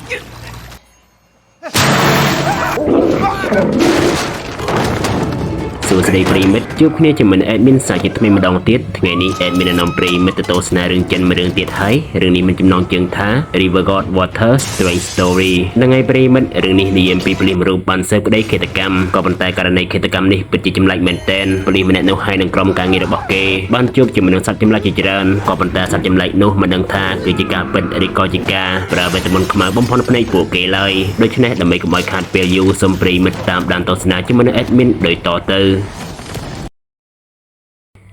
សួស្តីប្រិយមិត្តជួបគ្នាជាមួយនឹង admin សាជាថ្មីម្ដងទៀតថ្ងៃនេះ admin នឹងនាំប្រិយមិត្តទៅទស្សនារឿងចិនមួយរឿងទៀតហើយរឿងនេះមានចំណងជើងថា River God Water Strange Story នឹងហើយប្រិយមិត្តរឿងនេះនិយាយអំពីប៉ូលីសមួយរូបបានស៊ើបក្តីឃាតកម្មក៏ប៉ុន្តែករណីឃាតកម្មនេះពិតជាចម្លែកមែនទែនប៉ូលីសម្នាក់នោះហើយនឹងក្រុមការងាររបស់គេបានជួបជាមួយនឹងសត្វចម្លែកជាច្រើនក៏ប៉ុន្តែសត្វចម្លែកនោះមិនដឹងថាគឺជាការពិតឬក៏ជាការប្រើវេទមន្តខ្មៅបំផន់ភ្នែកពួកគេឡើយដូច្នេះដើម្បីកុំឲ្យខាតពេលយូរសូមប្រិយមិត្តតាមដានទស្សនាជាមួយនឹង admin ដូចតទៅ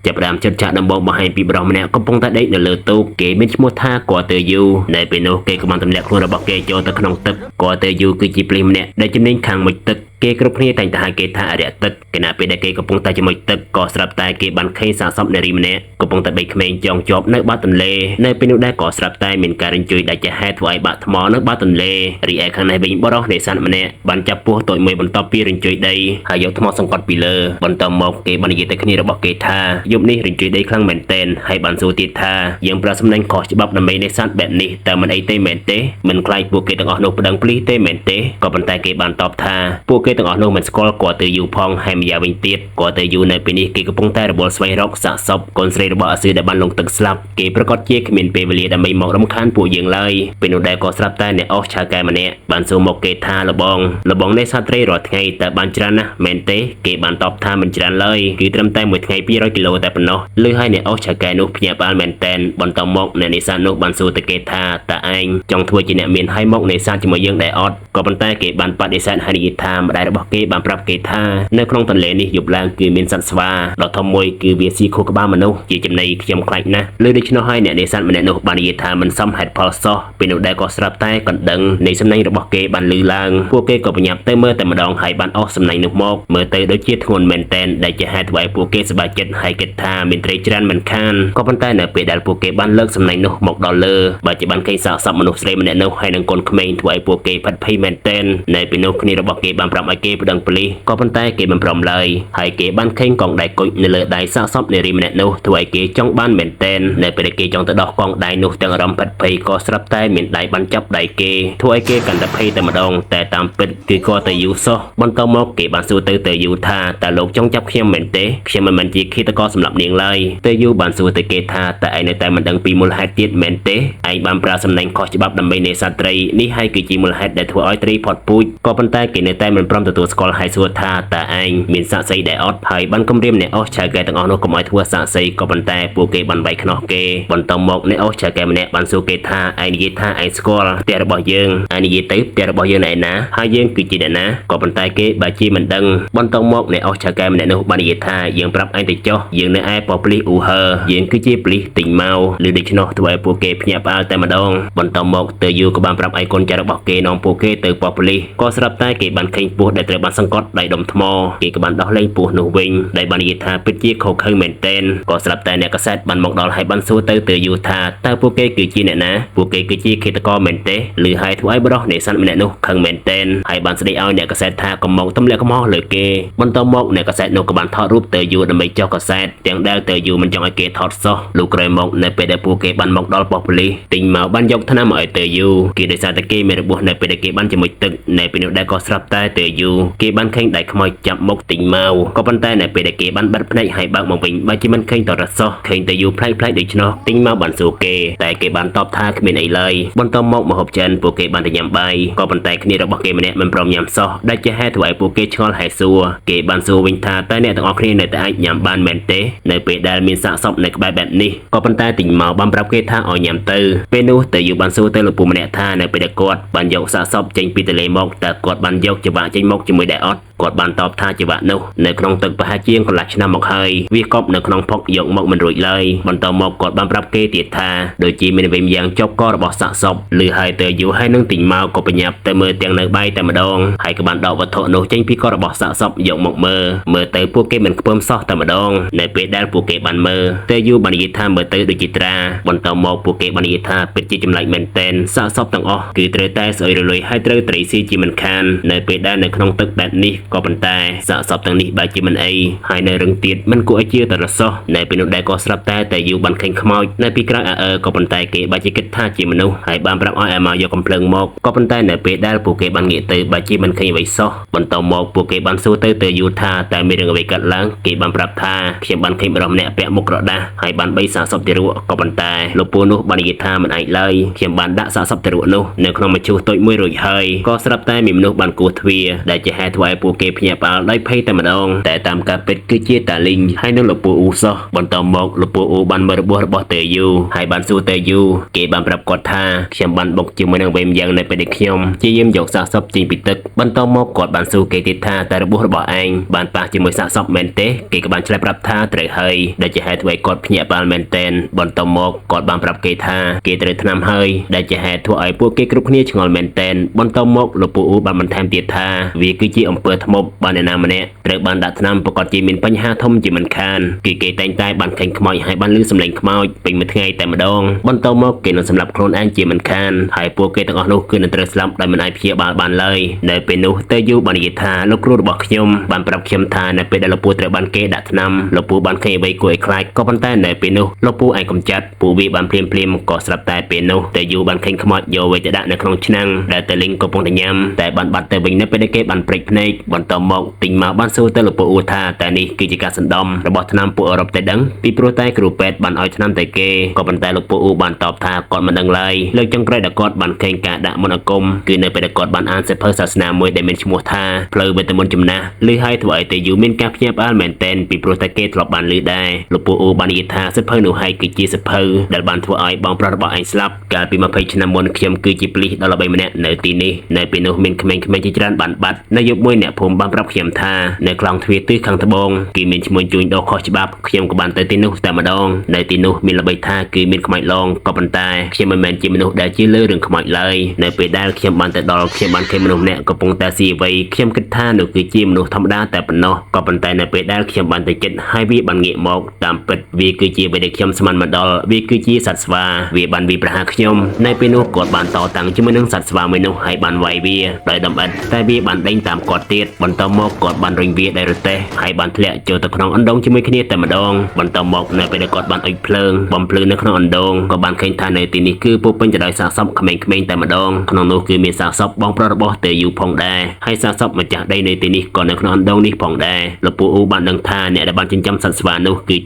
ចាប់ផ្ដើមចិត្តចាក់ដំបងបង្ហាញពីប្រុសម្នាក់កំពុងតែដេកនៅលើទូកគេមានឈ្មោះថាកតើយូនៅពេលនោះគេក៏បានទម្លាក់ខ្លួនរបស់គេចូលទៅក្នុងទឹកកតើយូគឺជាប៉ូលីសម្នាក់ដែលជំនាញខាងមុជទឹកគេគ្រប់គ្នាតែងតែហៅគេថាអរិយទឹកខណៈពេលដែលគេកំពុងតែជាមួយទឹកក៏ស្រាប់តែគេបានឃើញសាកសពនារីម្នាក់កំពុងតែបីក្មេងចងជាប់នៅបាតទន្លេនៅពេលនោះដែរក៏ស្រាប់តែមានការរញ្ជួយដែលជាហេតុធ្វើឲ្យបាក់ថ្មនៅបាតទន្លេរីឯខាងនេះវិញបុរសនេសាទម្នាក់បានចាប់ពស់តូចមួយបន្ទាប់ពីរញ្ជួយដីហើយយកថ្មសង្កត់ពីលើបន្ទាប់មកគេបាននិយាយទៅគ្នារបស់គេថាយប់នេះរញ្ជួយដីខ្លាំងមែនទែនហើយបានសួរទៀតថាយើងប្រើសំណាញ់ខុសច្បាប់ដើម្បីនេសាទបែបនេះតើមិនអីទេមែនទេមិនខ្លាចពួកគេទាំងអស់នោះប្តឹងប៉ូលីសទេមែនទេក៏ប៉ុន្តែគេបានតបថាពួកគេទាំងអស់នោះមិនស្គាល់គាត់ទៅយូរផងហើយម្យ៉ាងវិញទៀតគាត់ទៅយូរនៅពេលនេះគេកំពុងតែរវល់ស្វែងរកសាកសពកូនស្រីរបស់អាស៊ឺដែលបានលងទឹកស្លាប់គេប្រកាសជាគ្មានពេលវេលាដើម្បីមករំខានពួកយើងឡើយពេលនោះដែរក៏ស្រាប់តែអ្នកអស់ឆៅកែម្នាក់បានសួរមកគេថាលបងលបងនេសាទត្រីរាល់ថ្ងៃតើបានច្រើនណាស់មែនទេគេបានតបថាមិនច្រើនឡើយគឺត្រឹមតែមួយថ្ងៃ200គីឡូតែប៉ុណ្ណោះឬហើយអ្នកអស់ឆៅកែនោះភ្ញាក់ផ្អើលមែនតែនបន្តមកអ្នកនេសាទនោះបានសួរទៅគេថាតើឯងចង់ធ្វើជាអ្នកមានហើយមកនេសាទជាមួយយើងដែរអត់ក៏ប៉ុន្តែគេបានបដិសេធហើយនិយាយថាម្ដាយរបស់គេបានប្រាប់គេថានៅក្នុងទន្លេនេះយប់ឡើងគឺមានសត្វស្វាដ៏ធំមួយគឺវាស៊ីខួរក្បាលមនុស្សជាចំណីខ្ញុំខ្លាចណាស់ឬដូច្នោះហើយអ្នកនេសាទម្នាក់នោះបាននិយាយថាមិនសមហេតុផលសោះពេលនោះដែរក៏ស្រាប់តែកណ្ដឹងនៃសំណាញ់របស់គេបានលឺឡើងពួកគេក៏ប្រញាប់ទៅមើលតែម្ដងហើយបានអស់សំណាញ់នោះមកមើលទៅដូចជាធ្ងន់មែនតែនដែលជាហេតុធ្វើឲ្យពួកគេសប្បាយចិត្តហើយគិតថាមានត្រីច្រើនមិនខានក៏ប៉ុន្តែនៅពេលដែលពួកគេបានលើកសំណាញ់នោះមកដល់លើបើជាបានឃើញសាកសពមនុស្សស្រីម្នាក់នោះហើយនឹងកូនក្មេងធ្វើឲ្យពួកគេផិតភ័យមែនតែននៅពេលនោះគ្នារបស់គេបានប្រាប់ឲ្យគេប្តឹងប៉ូលីសក៏ប៉ុន្តែគេមិនព្រមឡើយហើយគេបានឃើញកងដៃគុជនៅលើដៃសាកសពនារីម្នាក់នោះធ្វើឲ្យគេចង់បានមែនតែននៅពេលដែលគេចង់ទៅដោះកងដៃនោះទាំងអារម្មណ៍ផិតភ័យក៏ស្រាប់តែមានដៃបានចាប់ដៃគេធ្វើឲ្យគេកាន់តែភ័យតែម្ដងតែតាមពិតគឺក៏តែយូរសោះបន្តមកគេបានសួរទៅទៅយូរថាតើលោកចង់ចាប់ខ្ញុំមែនទេខ្ញុំមិនមែនជាឃាតករសម្រាប់នាងឡើយទៅយូរបានសួរទៅគេថាតើឯងនៅតែមិនដឹងពីមូលហេតុទៀតមែនទេឯងបានប្រើសំណាញ់ខុសច្បាប់ដើម្បីនេសាទត្រីនេះហើយគឺជាមូលហេតុដែលធ្វើឲ្យត្រីផុតពូជក៏ប៉ុន្តែគេនៅតែមិនព្រមទទួលស្គាល់ហើយសួរថាតើឯងមានសាក្សីដែរអត់ហើយបានគំរាមអ្នកអស់ឆៅកែទាំងអស់នោះកុំឲ្យធ្វើសាក្សីក៏ប៉ុន្តែពួកគេបានវាយខ្នោះគេបន្តមកអ្នកអស់ឆៅកែម្នាក់បានសួរគេថាឯងនិយាយថាឯងស្គាល់ផ្ទះរបស់យើងឯងនិយាយទៅផ្ទះរបស់យើងនៅឯណាហើយយើងគឺជាអ្នកណាក៏ប៉ុន្តែគេបើជាមិនដឹងបន្តមកអ្នកអស់ឆៅកែម្នាក់នោះបាននិយាយថាយើងប្រាប់ឯងទៅចុះយើងនៅឯប៉ូលីសអ៊ូហឺយើងគឺជាប៉ូលីសទិញមកឬដូច្នោះធ្វើឲ្យពួកគេភ្ញាក់ផ្អើលតែម្ដងបន្តមកទៅយូក៏បានប្រាប់ឲ្យកូនចៅរបស់គេនាំពួកគេទៅប៉ុស្តិ៍ប៉ូលីសក៏ស្រាប់តែគេបានឃើញពស់ដែលត្រូវបានសង្កត់ដោយដុំថ្មគេក៏បានដោះលែងពស់នោះវិញដែលបាននិយាយថាពិតជាខុសខើមែនទែនក៏ស្រាប់តែអ្នកកាសែតបានមកដល់ហើយបានសួរទៅទៅយូថាតើពួកគេគឺជាអ្នកណាពួកគេគឺជាឃាតករមែនទេឬហើយធ្វើឲ្យប្រុសនេសាទម្នាក់នោះខឹងមែនទែនហើយបានស្ដីឲ្យអ្នកកាសែតថាកុំមកទម្លាក់កំហុសលើគេបន្តមកអ្នកកាសែតនោះក៏បានថតរូបទៅយូដើម្បីចុះកាសែតទាំងដែលទៅយូមិនចង់ឲ្យគេថតសោះលុះក្រោយមកនៅពេលដែលពួកគេបានមកដល់ប៉ុស្តិ៍ប៉ូលីសទិញមកបានយកថ្នាំមកឲ្យទៅយូគេដោយសារតែគេមានរបួសនៅពេលដែលគេបានជាមួយទឹកនៅពេលនោះដែរក៏ស្រាប់តែទៅយូគេបានឃើញដៃខ្មោចចាប់មុខទិញមកក៏ប៉ុន្តែនៅពេលដែលគេបានបិទភ្នែកហើយបើកមកវិញបើជាមិនឃើញតរសោះឃើញទៅយូប្លែកៗដូច្នោះទិញមកបានសួរគេតែគេបានតបថាគ្មានអីឡើយបន្តមកម្ហូបចិនពួកគេបានទៅញ៉ាំបាយក៏ប៉ុន្តែគ្នារបស់គេម្នាក់មិនព្រមញ៉ាំសោះដែលជាហេតុធ្វើឲ្យពួកគេឆ្ងល់ហើយសួរគេបានសួរវិញថាតើអ្នកទាំងអស់គ្នានៅតែអាចញ៉ាំបានមែនទេនៅពេលដែលមានសាកសពនៅក្បែរបែបនេះក៏ប៉ុន្តែទិញមកបានប្រាប់គេថាឲ្យញ៉ាំទៅពេលនោះទៅយូបានសួរទៅលោកពូម្នាក់ថានៅពេលដែលគាត់បានយកសាកសពចេញពីទន្លេមកតើគាត់បានយកច្បាក់ចេញមកជាមួយដែរអត់គាត់បានតបថាច្បាក់នោះនៅក្នុងទឹកប្រហែលជាងកន្លះឆ្នាំមកហើយវាកប់នៅក្នុងផុកយកមកមិនរួចឡើយបន្តមកគាត់បានប្រាប់គេទៀតថាដូចជាមានអ្វីម្យ៉ាងជាប់ករបស់សាកសពឬហើយទៅយូរហើយនឹងទិញមកក៏ប្រញាប់ទៅមើលទាំងនៅបាយតែម្ដងហើយក៏បានដកវត្ថុនោះចេញពីករបស់សាកសពយកមកមើលមើលទៅពួកគេមិនខ្ពើមសោះតែម្ដងនៅពេលដែលពួកគេបានមើលទៅយូរបាននិយាយថាមើលទៅដូចជាត្រាបន្តមកពួកគេបាននិយាយថាពិតជាចម្លែកមែនតែនសាកសពទាំងអស់គឺត្រូវតែស្អុយរលុយហើយត្រូវត្រីស៊ីជាមិនខាននៅពេលដែលនៅក្នុងទឹកបែបនេះ ក៏ប៉ុន្តែសាកសពទាំងនេះបែរជាមិនអីហើយនៅរឹងទៀតមិនគួរឲ្យជឿតរសោះនៅពេលនោះដែរក៏ស្រាប់តែតែយូបានឃើញខ្មោចនៅពីក្រោយអើក៏ប៉ុន្តែគេបែរជាគិតថាជាមនុស្សហើយបានប្រាប់ឲ្យអាម៉ាយកកំភ្លើងមកក៏ប៉ុន្តែនៅពេលដែលពួកគេបានងាកទៅបែរជាមិនឃើញអ្វីសោះបន្តមកពួកគេបានសួរទៅទៅយូថាតែមានរឿងអ្វីកើតឡើងគេបានប្រាប់ថាខ្ញុំបានឃើញបុរសម្នាក់ពាក់មុខក្រដាសហើយបានបីសាកសពទារកក៏ប៉ុន្តែលោកពូនោះបាននិយាយថាមិនអាចឡើយខ្ញុំបានដាក់សាកសពទារកនោះនៅក្នុងមឈូសតូចមួយរួចហើយក៏ស្រាប់តែមានមនុស្សបានគោះទ្វារដែលជាហេតុធ្វើឲ្យពួកគេភ្ញាក់ផ្អើលដោយភ័យតែម្ដងតែតាមការពិតគឺជាតាលីងហើយនិងលោកពូអ៊ូសោះបន្តមកលោកពូអ៊ូបានមើលរបួសរបស់តេយូហើយបានសួរតេយូគេបានប្រាប់គាត់ថាខ្ញុំបានបុកជាមួយនឹងវេមយ៉ាងនៅពេលដែលខ្ញុំព្យាយាមយកសាកសពចេញពីទឹកបន្តមកគាត់បានសួរគេទៀតថាតើរបួសរបស់ឯងបានប៉ះជាមួយសាកសពមែនទេគេក៏បានឆ្លើយប្រាប់ថាត្រូវហើយដែលជាហេតុធ្វើឲ្យគាត់ភ្ញាក់ផ្អើលមែនទែនបន្តមកគាត់បានប្រាប់គេថាគេត្រូវថ្នាំហើយដែលជាហេតុធ្វើឲ្យពួកគេគ្រប់គ្នាឆ្ងល់មែនទែនបន្តមកលោកពូអ៊ូបានបន្ថែមទៀតថាវាគឺជាអំពើធ្មប់បានអ្នកណាម្នាក់ត្រូវបានដាក់ថ្នាំប្រកាសជាមានបញ្ហាធំជាមិនខានគឺគេតែងតែបានឃើញខ្មោចហើយបានឮសំឡេងខ្មោចពេញមួយថ្ងៃតែម្ដងបន្តមកគេនឹងសម្លាប់ខ្លួនឯងជាមិនខានហើយពួកគេទាំងអស់នោះគឺនឹងត្រូវស្លាប់ដោយមិនអាចព្យាបាលបានឡើយនៅពេលនោះតេយូបាននិយាយថាលោកគ្រូរបស់ខ្ញុំបានប្រាប់ខ្ញុំថានៅពេលដែលលោកពូត្រូវបានគេដាក់ថ្នាំលោកពូបានឃើញអ្វីគួរឲ្យខ្លាចក៏ប៉ុន្តែនៅពេលនោះលោកពូអាចកំចាត់ពួកវាបានភ្លាមភ្លាមក៏ស្រាប់តែពេលនោះតេយូបានឃើញខ្មោចយកវាទៅដាក់នៅក្នុងឆ្នាំងដែលតេលីងកំពុងតែញ៉ាំតែបានបាត់ទៅវិញនៅពេលដែលគេបានព្រិចភ្នែកបន្តមកទិញមកបានសួរទៅលោកពូអ៊ូថាតែនេះគឺជាការសណ្ដំរបស់ថ្នាំពួកអឺរ៉ុបតែដឹងពីព្រោះតែគ្រូពេទ្យបានឲ្យថ្នាំតែគេក៏ប៉ុន្តែលោកពូអ៊ូបានតបថាគាត់មិនដឹងឡើយលើកចុងក្រោយដែលគាត់បានឃើញការដាក់មន្តអាគមគឺនៅពេលដែលគាត់បានអានសៀវភៅសាសនាមួយដែលមានឈ្មោះថាផ្លូវវេទមន្តចំណាស់ឮហើយធ្វើឲ្យតេយូមានការភ្ញាក់ផ្អើលមែនទែនពីព្រោះតែគេធ្លាប់បានឮដែរលោកពូអ៊ូបាននិយាយថាសៀវភៅនោះហើយគឺជាសៀវភៅដែលបានធ្វើឲ្យបងប្រុសរបស់ឯងស្លាប់កាលពី20ឆ្នាំមុនខ្ញុំគឺជាប៉ូលីសដ៏ល្បីម្នាក់នៅទីនេះនៅពេលនោះមានក្មេងៗជាច្រើនបានបាត់នៅយប់មួយអ្នកភូមិបានប្រាប់ខ្ញុំថានៅក្លងទ្វារទិសខាងត្បូងគេមានឈ្មោះជួញដូរខុសច្បាប់ខ្ញុំក៏បានទៅទីនោះតែម្ដងនៅទីនោះមានល្បីថាគឺមានខ្មោចឡងក៏ប៉ុន្តែខ្ញុំមិនមែនជាមនុស្សដែលជឿលើរឿងខ្មោចឡើយនៅពេលដែលខ្ញុំបានទៅដល់ខ្ញុំបានឃើញមនុស្សម្នាក់កំពុងតែស៊ីអ្វីខ្ញុំគិតថានោះគឺជាមនុស្សធម្មតាតែប៉ុណ្ណោះក៏ប៉ុន្តែនៅពេលដែលខ្ញុំបានទៅចិត្តហើយវាបានងាកមកតាមពិតវាគឺជាអ្វីដែលខ្ញុំស្មានមកដល់វាគឺជាសត្វស្វាវាបានវាប្រហារខ្ញុំនៅពេលនោះគាត់បានតតាំងជាមួយនឹងសត្វស្វាមួយនោះហើយបានវាយវាដោយដំអិតតែវាបានដេញតាមគាត់ទៀតបន្តមកគាត់បានរុញវាដោយរទេះហើយបានធ្លាក់ចូលទៅក្នុងអណ្ដូងជាមួយគ្នាតែម្ដងបន្តមកនៅពេលដែលគាត់បានអុជភ្លើងបំភ្លឺនៅក្នុងអណ្ដូងក៏បានឃើញថានៅទីនេះគឺពោពេញទៅដោយសាកសពក្មេងៗតែម្ដងក្នុងនោះគឺមានសាកសពបងប្រុសរបស់តេយូផងដែរហើយសាកសពម្ចាស់ដីនៅទីនេះក៏នៅក្នុងអណ្ដូងនេះផងដែរលោកពូអ៊ូបានដឹងថាអ្នកដែលបានចិញ្ចឹមសត្វស្វានោះគឺជា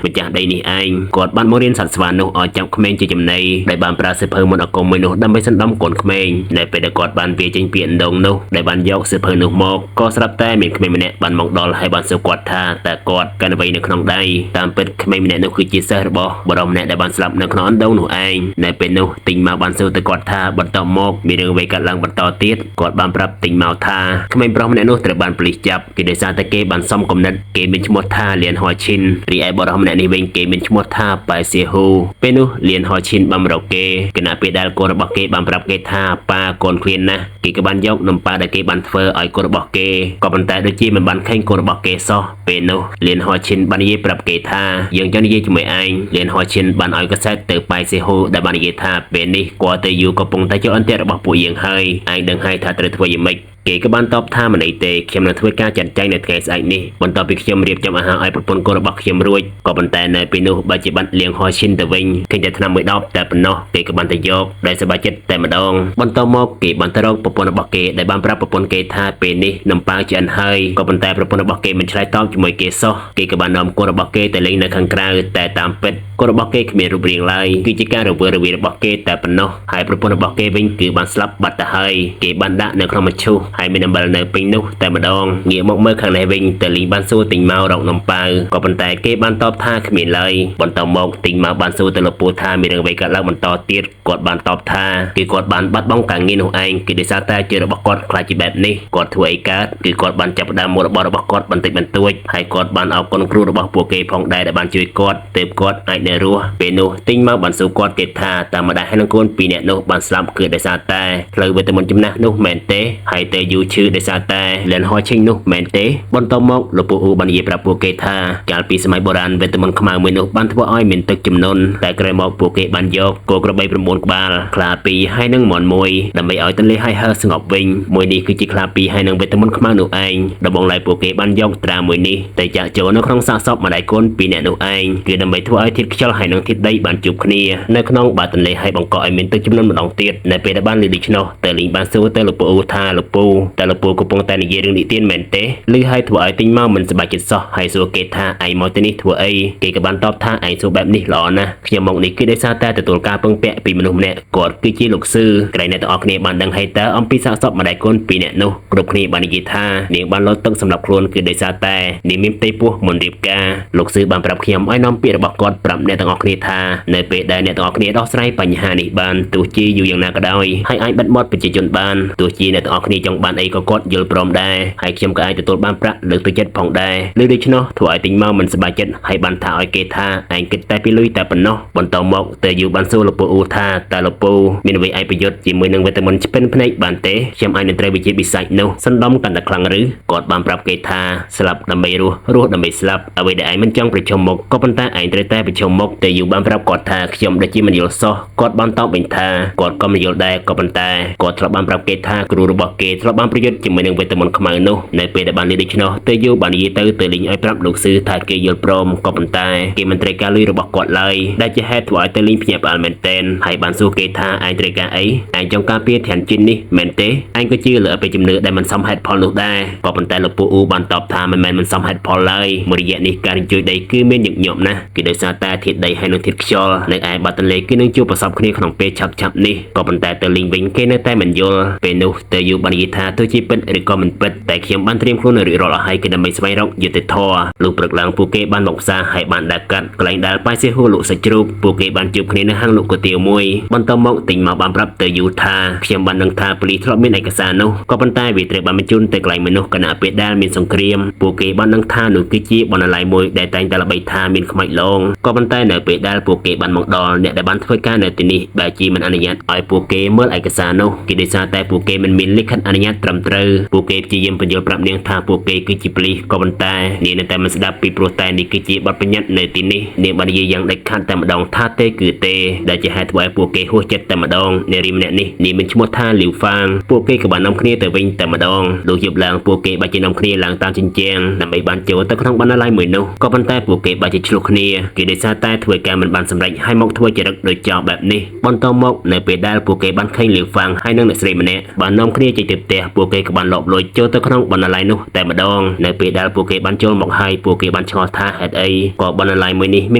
ម្ចាស់ដីនេះឯងគាត់បានបង្រៀនសត្វស្វានោះឲ្យចាប់ក្មេងជាចំណីដោយបានប្រើសៀវភៅមន្តអាគមមួយនោះដើម្បីសណ្ដំកូនក្មេងនៅពេលដែលគាត់បានវាចេញពីអណ្ដូងនោះដែលបានយកសៀវភៅនោះមកក៏ស្រាប់តែមានក្មេងម្នាក់បានមកដល់ហើយបានសួរគាត់ថាតើគាត់កាន់អ្វីនៅក្នុងដៃតាមពិតក្មេងម្នាក់នោះគឺជាសិស្សរបស់បុរសម្នាក់ដែលបានស្លាប់នៅក្នុងអណ្ដូងនោះឯងនៅពេលនោះទិញមកបានសួរទៅគាត់ថាបន្តមកមានរឿងអ្វីកើតឡើងបន្តទៀតគាត់បានប្រាប់ទិញមកថាក្មេងប្រុសម្នាក់នោះត្រូវបានប៉ូលីសចាប់គឺដោយសារតែគេបានសំគំនិតគេមានឈ្មោះថាលៀនហឈិនរីឯបុរសម្នាក់នេះវិញគេមានឈ្មោះថាប៉ែសៀហ៊ូពេលនោះលៀនហឈិនបានមករកគេគណៈពេលដែលកូនរបស់គេបានប្រាប់គេថាប៉ាកូនឃ្លានណាស់គេក៏បានយកនំប៉ាដែលគេបានធ្វើឲ្យកូនរបស់គេក៏ប៉ុន្តែដូចជាមិនបានឃើញកូនរបស់គេសោះពេលនោះលៀនហឈិនបាននិយាយប្រាប់គេថាយើងចង់និយាយជាមួយឯងលៀនហឈិនបានឲ្យកសែតទៅប៉ៃសៀហ៊ូដែលបាននិយាយថាពេលនេះគាត់ទៅយូកំពុងតែចូលអន្ទាក់របស់ពួកយើងហើយឯងដឹងហើយថាត្រូវធ្វើយ៉ាងម៉េចគេក៏បានតបថាមិនអីទេខ្ញុំនឹងធ្វើការចាត់ចែងនៅថ្ងៃស្អែកនេះបន្ទាប់ពីខ្ញុំរៀបចំអាហារឲ្យប្រពន្ធកូនរបស់ខ្ញុំរួចក៏ប៉ុន្តែនៅពេលនោះបើជាបានលៀងហឈិនទៅវិញឃើញតែថ្នាំមួយដបតែប៉ុណ្ណោះគេក៏បានទៅយកដោយសប្បាយចិត្តតែម្ដងបន្តមកគេបានទៅរកប្រពន្ធរបស់គេដែលបានប្រាប់ប្រពន្ធគេថាពេលនេះនំប៉ាវឆ្អិនហើយក៏ប៉ុន្តែប្រពន្ធរបស់គេមិនឆ្លើយតបជាមួយគេសោះគេក៏បាននាំកូនរបស់គេទៅលេងនៅខាងក្រៅតែតាមពិតកូនរបស់គេគ្មានរូបរាងឡើយគឺជាការរវើរវាយរបស់គេតែប៉ុណ្ណោះហើយប្រពន្ធរបស់គេវិញគឺបានស្លាប់បាត់ទៅហើយគេបានដាក់នៅក្នុងមឈូសហើយមានអំបិលនៅពេញនោះតែម្ដងងាកមកមើលខាងនេះវិញតេលីងបានសួរទិញមករកនំប៉ាវក៏ប៉ុន្តែគេបានតបថាគ្មានឡើយបន្តមកទិញមកបានសួរទៅលោកពូថាមានរឿងអ្វីកើតឡើងបន្តទៀតគាត់បានតបថាគឺគាត់បានបាត់បង់ការងារនោះឯងគឺដោយសារតែជារបស់គាត់ខ្លាចជាបែបនេះគាត់ធ្វើអីកើតគឺគាត់បានចាប់ផ្ដើមមុខរបររបស់គាត់បន្តិចបន្តួចហើយគាត់បានអរគុណគ្រូរបស់ពួកគេផងដែរដែលបានជួយគាត់ទើបគាត់អាចនៅរស់ពេលនោះទិញមកបានសួរគាត់ទៀតថាតាមម្ដាយហើយនឹងកូនពីរនាក់នោះបានស្លាប់គឺដោយសារតែផ្លូវវេទមន្តចំណាស់នោះមែនទេហើយតេ យូឈឺដោយសារតែលិនហោឈិងនោះមែនទេបន្ទាប់មកលោកពូអ៊ូបាននិយាយប្រាប់ពួកគេថាកាលពីសម័យបុរាណវេទមន្តខ្មៅមួយនោះបានធ្វើឲ្យមានទឹកជំនន់តែក្រោយមកពួកគេបានយកគោក្របី9ក្បាលខ្លា2ហើយនិងមាន់មួយដើម្បីឲ្យទន្លេហៃហើស្ងប់វិញមួយនេះគឺជាខ្លា2ហើយនិងវេទមន្តខ្មៅនោះឯងដំបូងឡើយពួកគេបានយកត្រាមួយនេះទៅចាក់ចូលនៅក្នុងសាកសពម្ដាយកូនពីរនាក់នោះឯងគឺដើម្បីធ្វើឲ្យធាតុខ្យល់ហើយនិងធាតុដីបានជួបគ្នានៅក្នុងបាតទន្លេហើយបង្កឲ្យមានទឹកជំនន់ម្ដងទៀតនៅពេលដែលបានលឺដូច្នោះតើលីងបានសួរទៅលោកពូអ៊ូថាលោកពូតើលោកពូកំពុងតែនិយាយរឿងនិទានមែនទេឮហើយធ្វើឲ្យទិញមកមិនសប្បាយចិត្តសោះហើយសួរគេថាឯងមកទីនេះធ្វើអីគេក៏បានតបថាឯងសួរបែបនេះល្អណាស់ខ្ញុំមកនេះគឺដោយសារតែទទួលការពឹងពាក់ពីមនុស្សម្នាក់គាត់គឺជាលោកស៊ឺក្រែងអ្នកទាំងអស់គ្នាបានដឹងហើយតើអំពីសាកសពម្ដាយកូនពីរនាក់នោះគ្រប់គ្នាបាននិយាយថានាងបានលត់ទឹកសម្រាប់ខ្លួនគឺដោយសារតែនាងមានផ្ទៃពោះមុនរៀបការលោកស៊ឺបានប្រាប់ខ្ញុំឲ្យនាំពាក្យរបស់គាត់ប្រាប់អ្នកទាំងអស់គ្នាថានៅពេលដែលអ្នកទាំងអស់គ្នាដោះស្រាយបញ្ហានេះបានទោះជាយូរយ៉ាងណាក៏ដោយហើយអាចបិទមាត់ប្រជាជនបានទោះជាអ្នកទាំងអស់គ្នាចង់បានអីក៏គាត់យល់ព្រមដែរហើយខ្ញុំក៏អាចទទួលបានប្រាក់លើកទឹកចិត្តផងដែរឬដូច្នោះធ្វើឲ្យទិញមកមិនសប្បាយចិត្តហើយបានថាឲ្យគេថាឯងគិតតែពីលុយតែប៉ុណ្ណោះបន្តមកតើយូបានសួរលោកពូអ៊ូថាតើលោកពូមានអ្វីអាចប្រយុទ្ធជាមួយនឹងវេទមន្តឆ្ពិនភ្នែកបានទេខ្ញុំអាចនឹងត្រូវវិជាបិសាចនោះសណ្ដំកាន់តែខ្លាំងឬគាត់បានប្រាប់គេថាស្លាប់ដើម្បីរស់រស់ដើម្បីស្លាប់អ្វីដែលឯងមិនចង់ប្រឈមមុខក៏ប៉ុន្តែឯងត្រូវតែប្រឈមមុខតែយូបានប្រាប់គាត់ថាខ្ញុំដូចជាមិនយល់សោះគាត់បានតបវិញថាគាត់ក៏មិនយល់ដែរក៏ប៉ុន្តែគាត់ធ្លាប់បានប្រាប់គេថាគ្រូរបស់គេធ្លាប់បានប្រយុទ្ធជាមួយនឹងវេទមន្តខ្មៅនោះនៅពេលដែលបានលឺដូច្នោះទៅយូបាននិយាយទៅទៅលីងឲ្យប្រាប់លោកស៊ឺថាគេយល់ព្រមក៏ប៉ុន្តែគេមិនត្រូវការលុយរបស់គាត់ឡើយដែលជាហេតុធ្វើឲ្យទៅលីងភ្ញាក់ផ្អើលមែនទែនហើយបានសួរគេថាឯងត្រូវការអីឯងចង់ការពារធានជីននេះមែនទេឯងក៏ជឿលើអបិយជំនឿដែលមិនសមហេតុផលនោះដែរក៏ប៉ុន្តែលោកពូអ៊ូបានតបថាមិនមែនមិនសមហេតុផលឡើយមួយរយៈនេះការរញ្ជួយដីគឺមានញឹកញាប់ណាស់គឺដោយសារតែធាតុដីហើយនិងធាតុខ្យល់នៅឯបាតទន្លេគឺនឹងជួបប្រសពគ្នាក្នុងពេលឆាប់ៗនេះក៏ប៉ុន្តែទៅលីងវិញគេនៅតែមិនយល់ពេលនោះទៅយូបាននិយាយថាទោះជាពិតឬក៏មិនពិតតែខ្ញុំបានត្រៀមខ្លួនរួចរាល់អស់ហើយគឺដើម្បីស្វែងរកយុត្តិធម៌លុះព្រឹកឡើងពួកគេបានមកផ្សារហើយបានដើរកាត់កន្លែងដែលប៉ៃសេហួរលក់សាច់ជ្រូកពួកគេបានជួបគ្នានៅហាងលក់គុយទាវមួយបន្តមកទិញមកបានប្រាប់ទៅយូថាខ្ញុំបានដឹងថាប៉ូលីសធ្លាប់មានឯកសារនោះក៏ប៉ុន្តែវាត្រូវបានបញ្ជូនទៅកន្លែងមនុស្សខណៈពេលដែលមានសង្គ្រាមពួកគេបានដឹងថានោះគឺជាបណ្ណាល័យមួយដែលតែងតែល្បីថាមានខ្មោចលងក៏ប៉ុន្តែនៅពេលដែលពួកគេបានមកដល់អ្នកដែលបានធ្វើការនៅទីនេះបែរជាមិនអនុញ្ញាតឲ្យពួកគេមើលឯកសារនោះគេដោយសារតែពួកគេមិនមានលិខិតអនុញ្ញាតត្រឹមត្រូវពួកគេព្យាយាមពន្យល់ប្រាប់នាងថាពួកគេគឺជាប៉ូលីសក៏ប៉ុន្តែនាងនៅតែមិនស្ដាប់ពីព្រោះតែនេះគឺជាបទបញ្ញត្តិនៅទីនេះនាងបាននិយាយយ៉ាងដាច់ខាតតែម្ដងថាទេគឺទេដែលជាហេតុធ្វើឲ្យពួកគេហួសចិត្តតែម្ដងនារីម្នាក់នេះនាងមានឈ្មោះថាលីវហ្វាងពួកគេក៏បាននាំគ្នាទៅវិញតែម្ដងលុះយប់ឡើងពួកគេបានជានាំគ្នាឡើងតាមជញ្ជាំងដើម្បីបានចូលទៅក្នុងបណ្ណាល័យមួយនោះក៏ប៉ុន្តែពួកគេបានជាឆ្លោះគ្នាគេដោយសារតែធ្វើការមិនបានសម្រេចហើយមកធ្វើចរិតដូចចោលបែបនេះបន្តមកនៅពេលដែលពួកគេបានឃើញលីវហ្វាងហើយនិងអ្នកស្រីម្នាក់បាននាំគ្នាចេញទៅផ្ទះពួកគេក៏បានលបលួចចូលទៅក្នុងបណ្ណាល័យនោះតែម្ដងនៅពេលដែលពួកគេបានចូលមកហើយពួកគេបានឆ្ងល់ថាហេតុអីក៏បណ្ណាល័យមួយនេះមា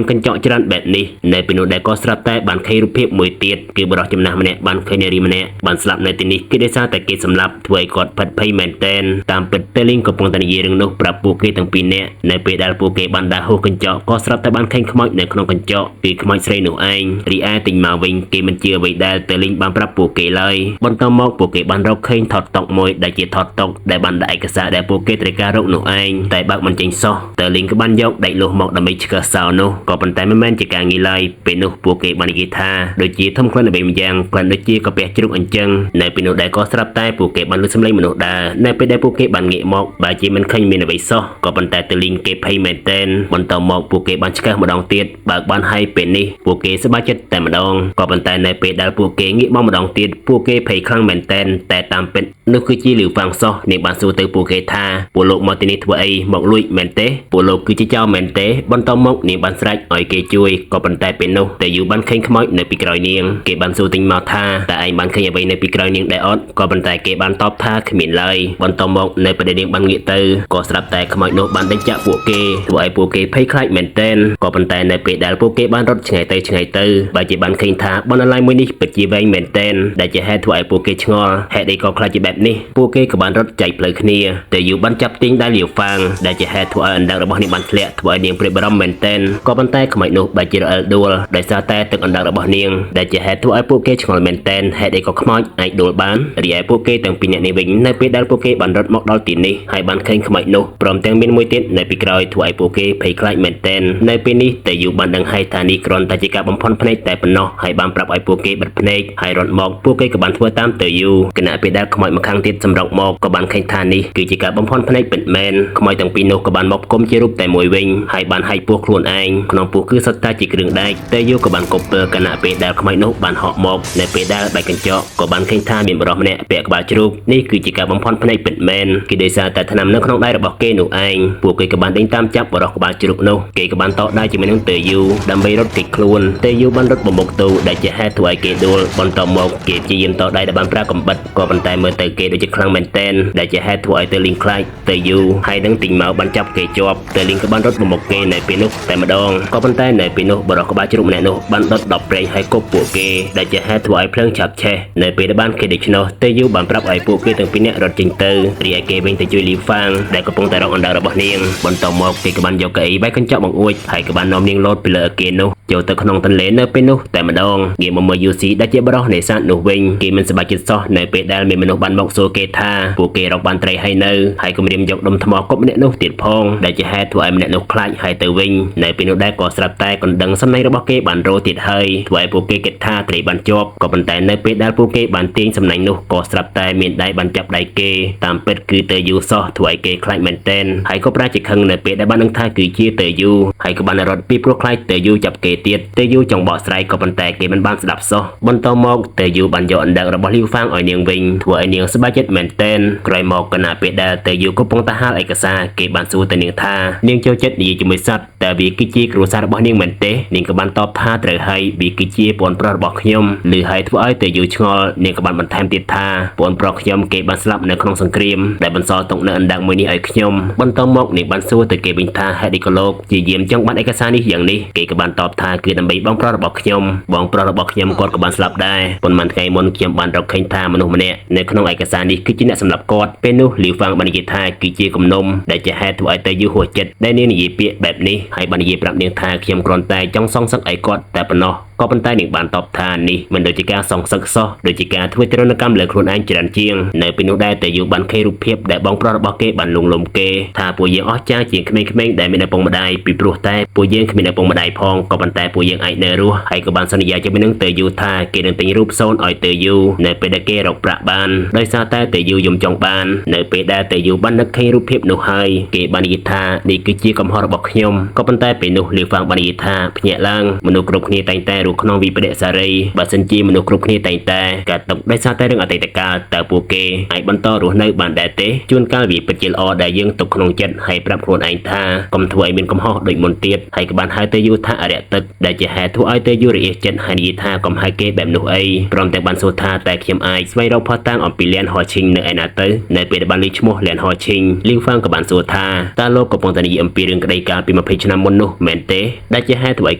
នកញ្ចក់ច្រើនបែបនេះនៅពេលនោះដែលក៏ស្រាប់តែបានឃើញរូបភាពមួយទៀតគឺបុរសចំណាស់ម្នាក់បានឃើញនារីម្នាក់បានស្លាប់នៅទីនេះគឺដោយសារតែគេសម្លាប់ធ្វើឲ្យគាត់ផិតភ័យមែនទែនតាមពិតតេលីងកំពុងតែនិយាយរឿងនោះប្រាប់ពួកគេទាំងពីរនាក់នៅពេលដែលពួកគេបានដើរហួសកញ្ចក់ក៏ស្រាប់តែបានឃើញខ្មោចនៅក្នុងកញ្ចក់គឺខ្មោចស្រីនោះឯងរីឯទិញមកវិញគេមិនជឿអ្វីដែលតេលីងបានប្រាប់ពួកគេឡើយបន្តមកពួកគេបានរកឃើញថតតុកមួយដែលជាថតតុកដែលបានដាក់ឯកសារដែលពួកគេត្រូវការរកនោះឯងតែបើកមិនចេញសោះតេលីងក៏បានយកដែកលួសមកដើម្បីឆ្កឹះសោនោះក៏ប៉ុន្តែមិនមែនជាការងាយឡើយពេលនោះពួកគេបាននិយាយថាដូចជាធំក្លិនអ្វីម្យ៉ាងក្លិនដូចជាកាពះជ្រូកអញ្ចឹងនៅពេលនោះដែលក៏ស្រាប់តែពួកគេបានលឺសំឡេងមនុស្សដើរនៅពេលដែលពួកគេបានងាកមកបើជាមិនឃើញមានអ្វីសោះក៏ប៉ុន្តែតេលីងគេភ័យមែនទែនបន្តមកពួកគេបានឆ្កឹះម្ដងទៀតបើកបានហើយពេលនេះពួកគេសប្បាយចិត្តតែម្ដងក៏ប៉ុន្តែនៅពេលដែលពួកគេងាកមកម្ដងទៀតពួកគេភ័យខ្លាំងមែនទែនតែតាមពិតនោះគឺជាលីវហ្វាងសោះនាងបានសួរទៅពួកគេថាពួកលោកមកទីនេះធ្វើអីមកលួចមែនទេពួកលោកគឺជាចោរមែនទេបន្តមកនាងបានស្រែកឲ្យគេជួយក៏ប៉ុន្តែពេលនោះតែយូបានឃើញខ្មោចនៅពីក្រោយនាងគេបានសួរទិញមកថាតើឯងបានឃើញអ្វីនៅពីក្រោយនាងដែរអត់ក៏ប៉ុន្តែគេបានតបថាគ្មានឡើយបន្តមកនៅពេលដែលនាងបានងាកទៅក៏ស្រាប់តែខ្មោចនោះបានដេញចាក់ពួកគេធ្វើឲ្យពួកគេភ័យខ្លាចមែនទែនក៏ប៉ុន្តែនៅពេលដែលពួកគេបានរត់ឆ្ងាយទៅឆ្ងាយទៅបើជាបានឃើញថាបណ្ណាល័យមួយនេះពិតជាវែងមែនទែនដែលជាហេតុធ្វើឲ្យពួកគេឆ្ងល់ហេតុអីក៏ខ្លាចជាបែបនេះពួកគេក៏បានរត់ចែកផ្លូវគ្នាតែយូបានចាប់ទាញដៃលាវហ្វាងដែលជាហេតុធ្វើឲ្យអណ្ដើករបស់នាងបានធ្លាក់ធ្វើឲ្យនាងព្រួយបារម្ភមែនទែនក៏ប៉ុន្តែខ្មោចនោះបែរជារអិលដួលដោយសារតែទឹកអណ្ដើករបស់នាងដែលជាហេតុធ្វើឲ្យពួកគេឆ្ងល់មែនទែនហេតុអីក៏ខ្មោចអាចដួលបានរីឯពួកគេទាំងពីរនាក់នេះវិញនៅពេលដែលពួកគេបានរត់មកដល់ទីនេះហើយបានឃើញខ្មោចនោះព្រមទាំងមានមួយទៀតនៅពីក្រោយធ្វើឲ្យពួកគេភ័យខ្លាចមែនទែននៅពេលនេះតែយូបានដឹងហើយថានេះគ្រាន់តែជាការបំភាន់ភ្នែកតែប៉ុណ្ណោះហើយបានប្រាប់ឲ្យពួកគេបិទភ្នែកហើយរត់មកពួកគេក៏បានធ្វើតាមទៅយូគណៈពេលដែលខ្មោចម្ខាង ខ្លាំងទៀតសម្រុកមកក៏បានឃើញថានេះគឺជាការបំភាន់ភ្នែកពិតមែនខ្មោចទាំងពីរនោះក៏បានមកផ្គុំជារូបតែមួយវិញហើយបានហែកពោះខ្លួនឯងក្នុងពោះគឺសុទ្ធតែជាគ្រឿងដែកតែយូក៏បានកប់ពើគណៈពេលដែលខ្មោចនោះបានហក់មកនៅពេលដែលបែកកញ្ចក់ក៏បានឃើញថាមានបុរសម្នាក់ពាក់ក្បាលជ្រូកនេះគឺជាការបំភាន់ភ្នែកពិតមែនគឺដោយសារតែថ្នាំនៅក្នុងដៃរបស់គេនោះឯងពួកគេក៏បានដេញតាមចាប់បុរសក្បាលជ្រូកនោះគេក៏បានតដៃជាមួយនឹងតេយូដើម្បីរត់គេចខ្លួនតេយូបានរត់បំមុខទូដែលជាហេតុធ្វើឲ្យគេដួលបន្តមកគេព្យាយាមតដៃដែលបានប្រើកំបិតក៏ប៉ុន្តែមើលទៅគេដូចជាខ្លាំងមែនទែនដែលជាហេតុធ្វើឲ្យតេលីងខ្លាចតេយូហើយនឹងទិញមកបានចាប់គេជាប់តេលីងក៏បានរត់បំមុខគេនៅពេលនោះតែម្ដងក៏ប៉ុន្តែនៅពេលនោះបុរសក្បាលជ្រូកម្នាក់នោះបានដុតដប់ប្រេងឲ្យគប់ពួកគេដែលជាហេតុធ្វើឲ្យភ្លើងឆាប់ឆេះនៅពេលដែលបានគេដូច្នោះតេយូបានប្រាប់ឲ្យពួកគេទាំងពីរនាក់រត់ចេញទៅរីឯគេវិញទៅជួយលីហ្វាងដែលកំពុងតែរកអណ្ដើករបស់នាងបន្តមកគេក៏បានយកកៅអីបែកកញ្ចក់បង្អួចហើយក៏បាននាំនាងលោតពីលើអគារនោះចូលទៅក្នុងទន្លេនៅពេលនោះតែម្ដងងាកមកមើលយូស៊ីដែលជាប្រុសនេសាទនោះវិញគេមិនសប្បាយចិត្តសោះនៅពេលដែលមានមនុស្សបានមកសួរគេថាពួកគេរកបានត្រីហើយនៅហើយគំរាមយកដុំថ្មគប់ម្នាក់នោះទៀតផងដែលជាហេតុធ្វើឲ្យម្នាក់នោះខ្លាចហើយទៅវិញនៅពេលនោះដែរក៏ស្រាប់តែកណ្ដឹងសំណាញ់របស់គេបានរោទៀតហើយធ្វើឲ្យពួកគេគិតថាត្រីបានជាប់ក៏ប៉ុន្តែនៅពេលដែលពួកគេបានទាញសំណាញ់នោះក៏ស្រាប់តែមានដៃបានចាប់ដៃគេតាមពិតគឺទៅយូសោះធ្វើឲ្យគេខ្លាចមែនទែនហើយក៏ប្រាជាខឹងនៅពេលដែលបានដឹងថាគឺជាទៅយូហើយក៏បានរត់ពីព្រោះខ្លាចទៅយូចាប់គេទៀតទៅយូចង់បកស្រាយក៏ប៉ុន្តែគេមិនបានស្ដាប់សោះបន្តមកទៅយូបានយកអណ្ដើករបស់លីវហ្វាងឲ្យនាងវិញធ្វើឲ្យនាងសប្បាយចិត្តមែនទែនក្រោយមកគណៈពេលដែលទៅយូកំពុងតែហាលឯកសារគេបានសួរទៅនាងថានាងចូលចិត្តនិយាយជាមួយសត្វតើវាគឺជាគ្រួសាររបស់នាងមែនទេនាងក៏បានតបថាត្រូវហើយវាគឺជាប្អូនប្រុសរបស់ខ្ញុំឬហើយធ្វើឲ្យទៅយូឆ្ងល់នាងក៏បានបន្ថែមទៀតថាប្អូនប្រុសខ្ញុំគេបានស្លាប់នៅក្នុងសង្គ្រាមដែលបន្សល់ទុកនៅអណ្ដើកមួយនេះឲ្យខ្ញុំបន្តមកនាងបានសួរទៅគេវិញថាហេតុអីក៏លោកជាយាមចង់បានឯកសារនេះយ៉ាងនេះគេក៏បានតបថាគឺដើម្បីបងប្រុសរបស់ខ្ញុំបងប្រុសរបស់ខ្ញុំគាត់ក៏បានស្លាប់ដែរប៉ុន្មានថ្ងៃមុនខ្ញុំបានរកឃើញថាមនុស្សម្នាក់នៅក្នុងឯកសារនេះគឺជាអ្នកសម្លាប់គាត់ពេលនោះលីវហ្វាងបាននិយាយថាគឺជាគំនុំដែលជាហេតុធ្វើឲ្យទៅយូរហួសចិត្តដែលនាងនិយាយពាក្យបែបនេះហើយបាននិយាយប្រាប់នាងថាខ្ញុំគ្រាន់តែចង់សងសឹកឲ្យគាត់តែប៉ុណ្ណោះក៏ប៉ុន្តែនាងបានតបថានេះមិនដូចជាការសងសឹកសោះដូចជាការធ្វើទារុណកម្មលើខ្លួនឯងច្រើនជាងនៅពេលនោះដែរតែយូបានឃើញរូបភាពដែលបងប្រុសរបស់គេបានលួងលោមគេថាពួកយើងអស់ចាជាងក្មេងៗដែលមានឪពុកម្ដាយពីព្រោះតែពួកយើងគ្មានឪពុកម្ដាយផងក៏ប៉ុន្តែពួកយើងអាចនៅរស់ហើយក៏បានសន្យាជាមួយនឹងតេយូថាគេនឹងទិញរូបសូនឲ្យតេយូនៅពេលដែលគេរកប្រាក់បានដោយសារតែតេយូយំចង់បាននៅពេលដែលតេយូបាននឹកឃើញរូបភាពនោះហើយគេបាននិយាយថានេះគឺជាកំហុសរបស់ខ្ញុំក៏ប៉ុន្តែពេលនោះលីវហ្វាងបាននិយាយថាភ្ញាក់ឡើងមនុស្សគ្រប់គ្នាតែងតែរស់ក្នុងវិបដិសារីបើសិនជាមនុស្សគ្រប់គ្នាតែងតែកើតទុកដោយសារតែរឿងអតីតកាលតើពួកគេអាចបន្តរស់នៅបានដែរទេជួនកាលវាពិតជាល្អដែលយើងទុកក្នុងចិត្តហើយប្រាប់ខ្លួនឯងថាកុំធ្វើឲ្យមានកំហុសដូចមុនទៀតហើយក៏បានហៅទៅយូថាអរិយទឹកដែលជាហេតុធ្វើឲ្យទៅយូរអៀសចិត្តហើយនិយាយថាកុំហៅគេបែបនោះអីព្រមទាំងបានសួរថាតែខ្ញុំអាចស្វែងរកភស្តុតាងអំពីលៀនហោឈីងនៅឯណាទៅនៅពេលដែលបានឮឈ្មោះលៀនហោឈីងលីវហ្វាងក៏បានសួរថាតើលោកកំពុងតែនិយាយអំពីរឿងក្តីកាលពី20ឆ្នាំមុននោះមែនទេដែលជាហេតុធ្វើឲ្យ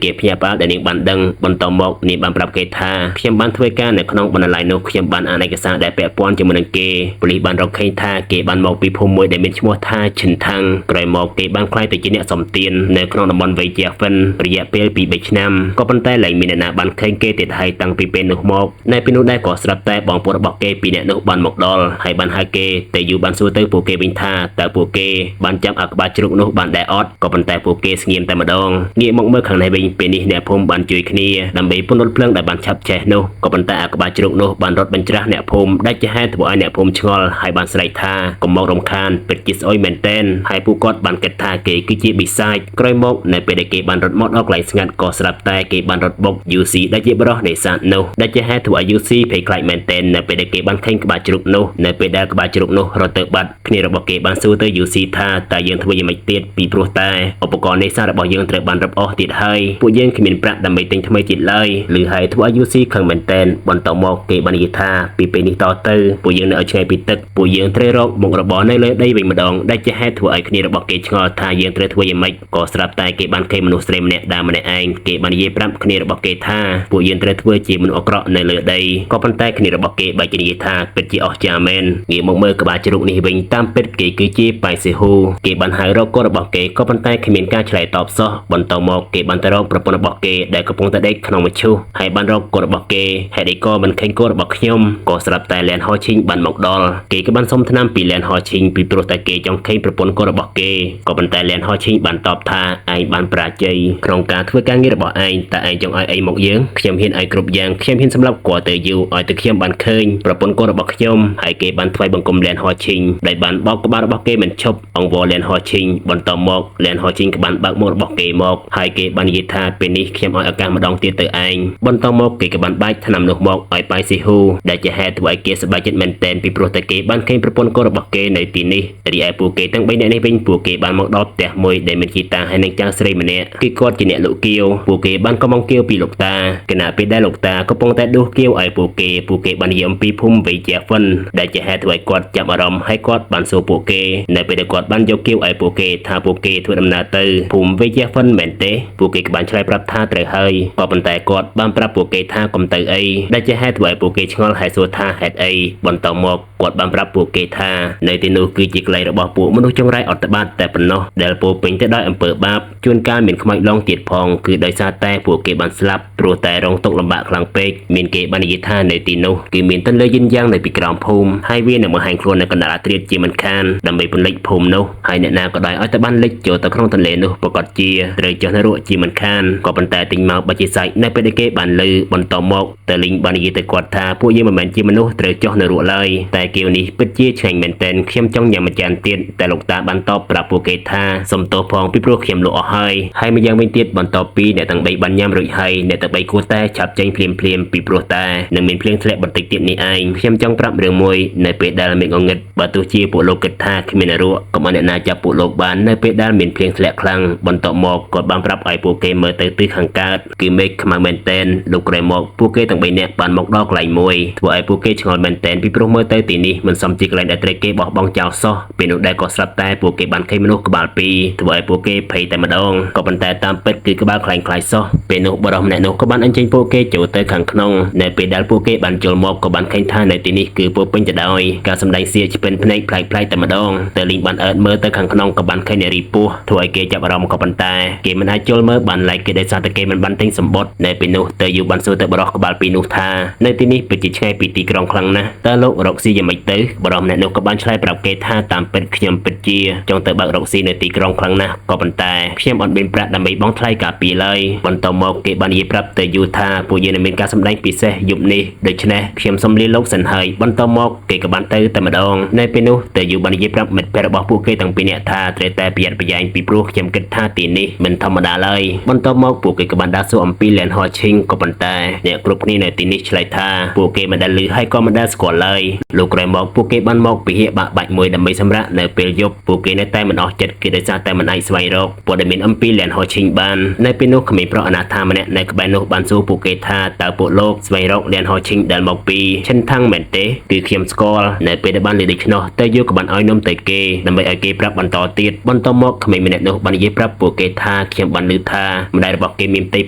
គេភ្ញាក់ផ្អើលដែលនាងបានដឹងបន្តមកនាងបានប្រាប់គេថាខ្ញុំបានធ្វើការនៅក្នុងបណ្ណាល័យនោះខ្ញុំបានអានឯកសារដែលពាក់ព័ន្ធជាមួយនឹងគេប៉ូលីសបានរកឃើញថាគេបានមកពីភូមិមួយដែលមានឈ្មោះថាឈិនថាំងក្រោយមកគេបានក្លាយទៅជាអ្នកសំទៀននៅក្នុងតំបន់វៃជាហ្វិនរយៈពេល2 3ឆ្នាំក៏ប៉ុន្តែលែងមានអ្នកណាបានឃើញគេទៀតហើយតាំងពីពេលនោះមកនៅពេលនោះដែរក៏ស្រាប់តែបងប្អូនរបស់គេពីរនាក់នោះបានមកដល់ហើយបានហៅគេតែយូបានសួរទៅពួកគេវិញថាតើពួកគេបានចាំអាក្បាលជ្រូកនោះបានដែរអត់ក៏ប៉ុន្តែពួកគេស្ងៀមតែម្ដងងាកមកមើលខាងនេះវិញពេលនេះអ្នកភូមិបានជួយគ្នាដើម្បីពន្លត់ភ្លើងដែលបានឆាប់ឆេះនោះក៏ប៉ុន្តែអាក្បាលជ្រូកនោះបានរត់បញ្ច្រាស់អ្នកភូមិដែលជាហេតុធ្វើឲ្យអ្នកភូមិឆ្ងល់ហើយបានស្រែកថាកុំមករំខានពិតជាស្អុយមែនទែនហើយពួកគាត់បានគិតថាគេគឺជាបិសាចក្រោយមកនៅពេលដែលគេបានរត់មកដល់កន្លែងស្ងាត់ក៏ស្រាប់តែគេបានរត់បុក UC ដែលជាប្រុសនេសាទនោះដែលជាហេតុធ្វើឲ្យ UC ភ័យខ្លាចមែនទែននៅពេលដែលគេបានឃើញក្បាលជ្រូកនោះនៅពេលដែលក្បាលជ្រូកនោះរត់ទៅបាត់គ្នារបស់គេបានសួរទៅ UC ថាតើយើងធ្វើយ៉ាងម៉េចទៀតពីព្រោះតែឧបករណ៍នេសាទរបស់យើងត្រូវបានរឹបអូសទៀតហើយពួកយើងគ្មានប្រាក់ដើម្បីទិញថ្មីទៀតឡើយឬហើយធ្វើឲ្យ UC ខឹងមែនទែនបន្តមកគេបាននិយាយថាពីពេលនេះតទៅពួកយើងនៅឲ្យឆ្ងាយពីទឹកពួកយើងត្រូវរកមុខរបរនៅលើដីវិញម្ដងដែលជាហេតុធ្វើឲ្យគ្នារបស់គេឆ្ងល់ថាយើងត្រូវធ្វើយ៉ាងម៉េចក៏ស្រាប់តែគេបានឃើញមនុស្សស្រីម្នាក់ដើរម្នាក់ឯងគេបាននិយាយប្រាប់គ្នារបស់គេថាពួកយើងត្រូវធ្វើជាមនុស្សអាក្រក់នៅលើដីក៏ប៉ុន្តែគ្នារបស់គេបែរជានិយាយថាពិតជាអស្ចារ្យមែនងាកមកមើលក្បាលជ្រូកនេះវិញតាមពិតគេគឺជាប៉ៃសេហ៊ូគេបានហៅរកកូនរបស់គេក៏ប៉ុន្តែគ្មានការឆ្លើយតបសោះបន្តមកគេបានទៅរកប្រពន្ធរបស់គេដែលកំពុងតែដេក ក្នុងមឈូសហើយបានរកគោរបស់គេហេតុអីក៏មិនឃើញគោរបស់ខ្ញុំក៏ស្រាប់តែលែនហោឈីងបានមកដល់គេក៏បានសុំថ្នាំពីលែនហោឈីងពីព្រោះតែគេចង់ឃើញប្រពន្ធគោរបស់គេក៏ប៉ុន្តែលែនហោឈីងបានតបថាឯងបានប្រាជ័យក្នុងការធ្វើការងាររបស់ឯងតែឯងចង់ឲ្យអីមកយើងខ្ញុំហ៊ានឲ្យគ្រប់យ៉ាងខ្ញុំហ៊ានសម្លាប់គាត់ទៅយូរឲ្យតែខ្ញុំបានឃើញប្រពន្ធគោរបស់ខ្ញុំហើយគេបានថ្វាយបង្គំលែនហោឈីងដែលបានបោកក្បាលរបស់គេមិនឈប់អង្វរលែនហោឈីងបន្តមកលែនហោឈីងក៏បានបើកមុខរបស់គេមកហើយគេបាននិយាយថាពេលនេះខ្ញុំឲ្យឱកាសម្ដងទៀតទៅឯងបន្តមកគេក៏បានបាច់ថ្នាំនោះមកឲ្យប៉ៃស៊ីហ៊ូដែលជាហេតុធ្វើឲ្យគេសប្បាយចិត្តមែនទែនពីព្រោះតែគេបានឃើញប្រពន្ធកូនរបស់គេនៅទីនេះរីឯពួកគេទាំង3នាក់នេះវិញពួកគេបានមកដល់ផ្ទះមួយដែលមានជីតាហើយនិងចៅស្រីម្នាក់គឺគាត់ជាអ្នកលក់គៀវពួកគេបានកំងគៀវពីលោកតាខណៈពេលដែលលោកតាកំពុងតែដួសគៀវឲ្យពួកគេពួកគេបាននិយាយអំពីភូមិវិជាហ្វិនដែលជាហេតុធ្វើឲ្យគាត់ចាប់អារម្មណ៍ហើយគាត់បានសួរពួកគេនៅពេលដែលគាត់បានយកគៀវឲ្យពួកគេថាពួកគេធ្វើដំណើរទៅភូមិវិជាហ្វិនមែនទេពួកគេក៏បានឆ្លើយប្រាប់ថាត្រូវហើយក៏ប៉ុន្តែគាត់បានប្រាប់ពួកគេថាកុំទៅអីដែលជាហេតុធ្វើឲ្យពួកគេឆ្ងល់ហើយសួរថាហេតុអីបន្តមកគាត់បានប្រាប់ពួកគេថានៅទីនោះគឺជាកន្លែងរបស់ពួកមនុស្សចង្រៃអត់ត្បាតតែប៉ុណ្ណោះដែលពោពេញទៅដោយអំពើបាបជួនកាលមានខ្មោចឡងទៀតផងគឺដោយសារតែពួកគេបានស្លាប់ព្រោះតែរងទុក្ខលំបាកខ្លាំងពេកមានគេបាននិយាយថានៅទីនោះគឺមានទន្លេយិនយ៉ាងនៅពីក្រោមភូមិហើយវានឹងបង្ហាញខ្លួននៅកណ្ដាលអាធ្រាត្រជាមិនខានដើម្បីពន្លិចភូមិនោះហើយអ្នកណាក៏ដោយឲ្យតែបានលិចចូលទៅក្នុងទន្លេនោះប្រកាសជាត្រូវចុះនរកជាមិនខានក៏ប៉ុន្តែទិញមកបច្ចិសាច់នៅពេលដែលគេបានលឺបន្តមកតើលីងបាននិយាយទៅគាត់ថាពួកយើងមិនមែនជាមនុស្សត្រូវចុះនរកឡើយតែគៀវនេះពិតជាឆ្ងាញ់មែនទែនខ្ញុំចង់ញ៉ាំមួយចានទៀតតែលោកតាបានតបប្រាប់ពួកគេថាសុំទោសផងពីព្រោះខ្ញុំលក់អស់ហើយហើយម្យ៉ាងវិញទៀតបន្ទាប់ពីអ្នកទាំង3បានញ៉ាំរួចហើយអ្នកទាំង3គួរតែឆាប់ចេញភ្លាមភ្លាមពីព្រោះតែនឹងមានភ្លៀងធ្លាក់បន្តិចទៀតនេះឯងខ្ញុំចង់ប្រាប់រឿងមួយនៅពេលដែលមេឃងងឹតបើទោះជាពួកលោកគិតថាគ្មាននរកកុំឲ្យអ្នកណាចាប់ពួកលោកបាននៅពេលដែលមានភ្លៀងធ្លាក់ខ្លាំងបន្ទាប់មកគាត់បានប្រាប់ឲ្យពួកគេមើលទៅទិសខាងកើតគឺមេឃខ្មៅមែនទែនលោកក្រោយមកពួកគេទាំង3នាក់បានមកដល់កន្លែងមួយធ្វើឲ្យពួកគេឆ្ងល់មែនទែនពីព្រោះមើលទៅទីនេះមិនសមជាកន្លែងដែលត្រូវគេបោះបង់ចោលសោះពេលនោះដែរក៏ស្រាប់តែពួកគេបានឃើញមនុស្សក្បាលពីរធ្វើឲ្យពួកគេភ័យតែម្ដងក៏ប៉ុន្តែតាមពិតគឺក្បាលខ្លែងខ្លាយសោះពេលនោះបុរសម្នាក់នោះក៏បានអញ្ជើញពួកគេចូលទៅខាងក្នុងនៅពេលដែលពួកគេបានចូលមកក៏បានឃើញថានៅទីនេះគឺពោពេញទៅដោយការសម្ដែងសៀកឆ្ពិនភ្នែកប្លែកៗតែម្ដងតែលីងបានអើតមើលទៅខាងក្នុងក៏បានឃើញនារីពោះធ្វើឲ្យគេចាប់អារម្មណ៍ក៏ប៉ុន្តែគេមិនអាចចូលមើលបានឡើយគេដោយសារតែគេមិនបានទិញសម្បត្តិនៅពេលនោះតើយូបានសួរទៅបុរសក្បាលពីរនោះថានៅទីនេះពិតជាឆ្ងាយពីទីក្រុងខ្លាំងណាស់តើលោករកស៊ីយ៉ាងម៉េចទៅបុរសម្នាក់នោះក៏បានឆ្លើយប្រាប់គេថាតាមពិតខ្ញុំពិតជាចង់ទៅបើករកស៊ីនៅទីក្រុងខ្លាំងណាស់ក៏ប៉ុន្តែខ្ញុំអត់មានប្រាក់ដើម្បីបង់ថ្លៃការពារឡើយបន្តមកគេបាននិយាយប្រាប់ទៅយូថាពួកយើងនឹងមានការសម្ដែងពិសេសយប់នេះដូច្នេះខ្ញុំសូមលាលោកសិនហើយបន្តមកគេក៏បានទៅតែម្ដងនៅពេលនោះទៅយូបាននិយាយប្រាប់មិត្តភក្តិរបស់ពួកគេទាំងពីរនាក់ថាត្រូវតែប្រយ័ត្នប្រយែងពីព្រោះខ្ញុំគិតថាទីនេះមិនធម្មតាឡើយបន្តមកពួកគេក៏បានដើរសួរអំពីលែនហោឈីងក៏ប៉ុន្តែអ្នកគ្រប់គ្នានៅទីនេះឆ្លើយថាពួកគេមិនដែលឮហើយក៏មិនដែលស្គាល់ឡើយលោកក្រោយមកពួកគេបានមកពិហារបាក់បាច់មួយដើម្បីសម្រាកនៅពេលយប់ពួកគេនៅតែមិនអស់ចិត្តគេដោយសារតែមិនអាចស្វែងរកព័ត៌មានអំពីលែនហោឈីងបាននៅពេលនោះក្មេងប្រុសអនាថាម្នាក់នៅក្បែរនោះបានសួរពួកគេថាតើពួកលោកស្វែងរកលែនហោឈីងដែលមកពីឈិនថាំងមែនទេគឺខ្ញុំស្គាល់នៅពេលដែលបានលើដូច្នោះតើយកក៏បានឲ្យនំទៅគេដើម្បីឲ្យគេប្រាប់បន្តទៀតបន្តមកក្មេងម្នាក់នោះបាននិយាយប្រាប់ពួកគេថាខ្ញុំបានឮថាម្ដាយរបស់គេមានផ្ទៃ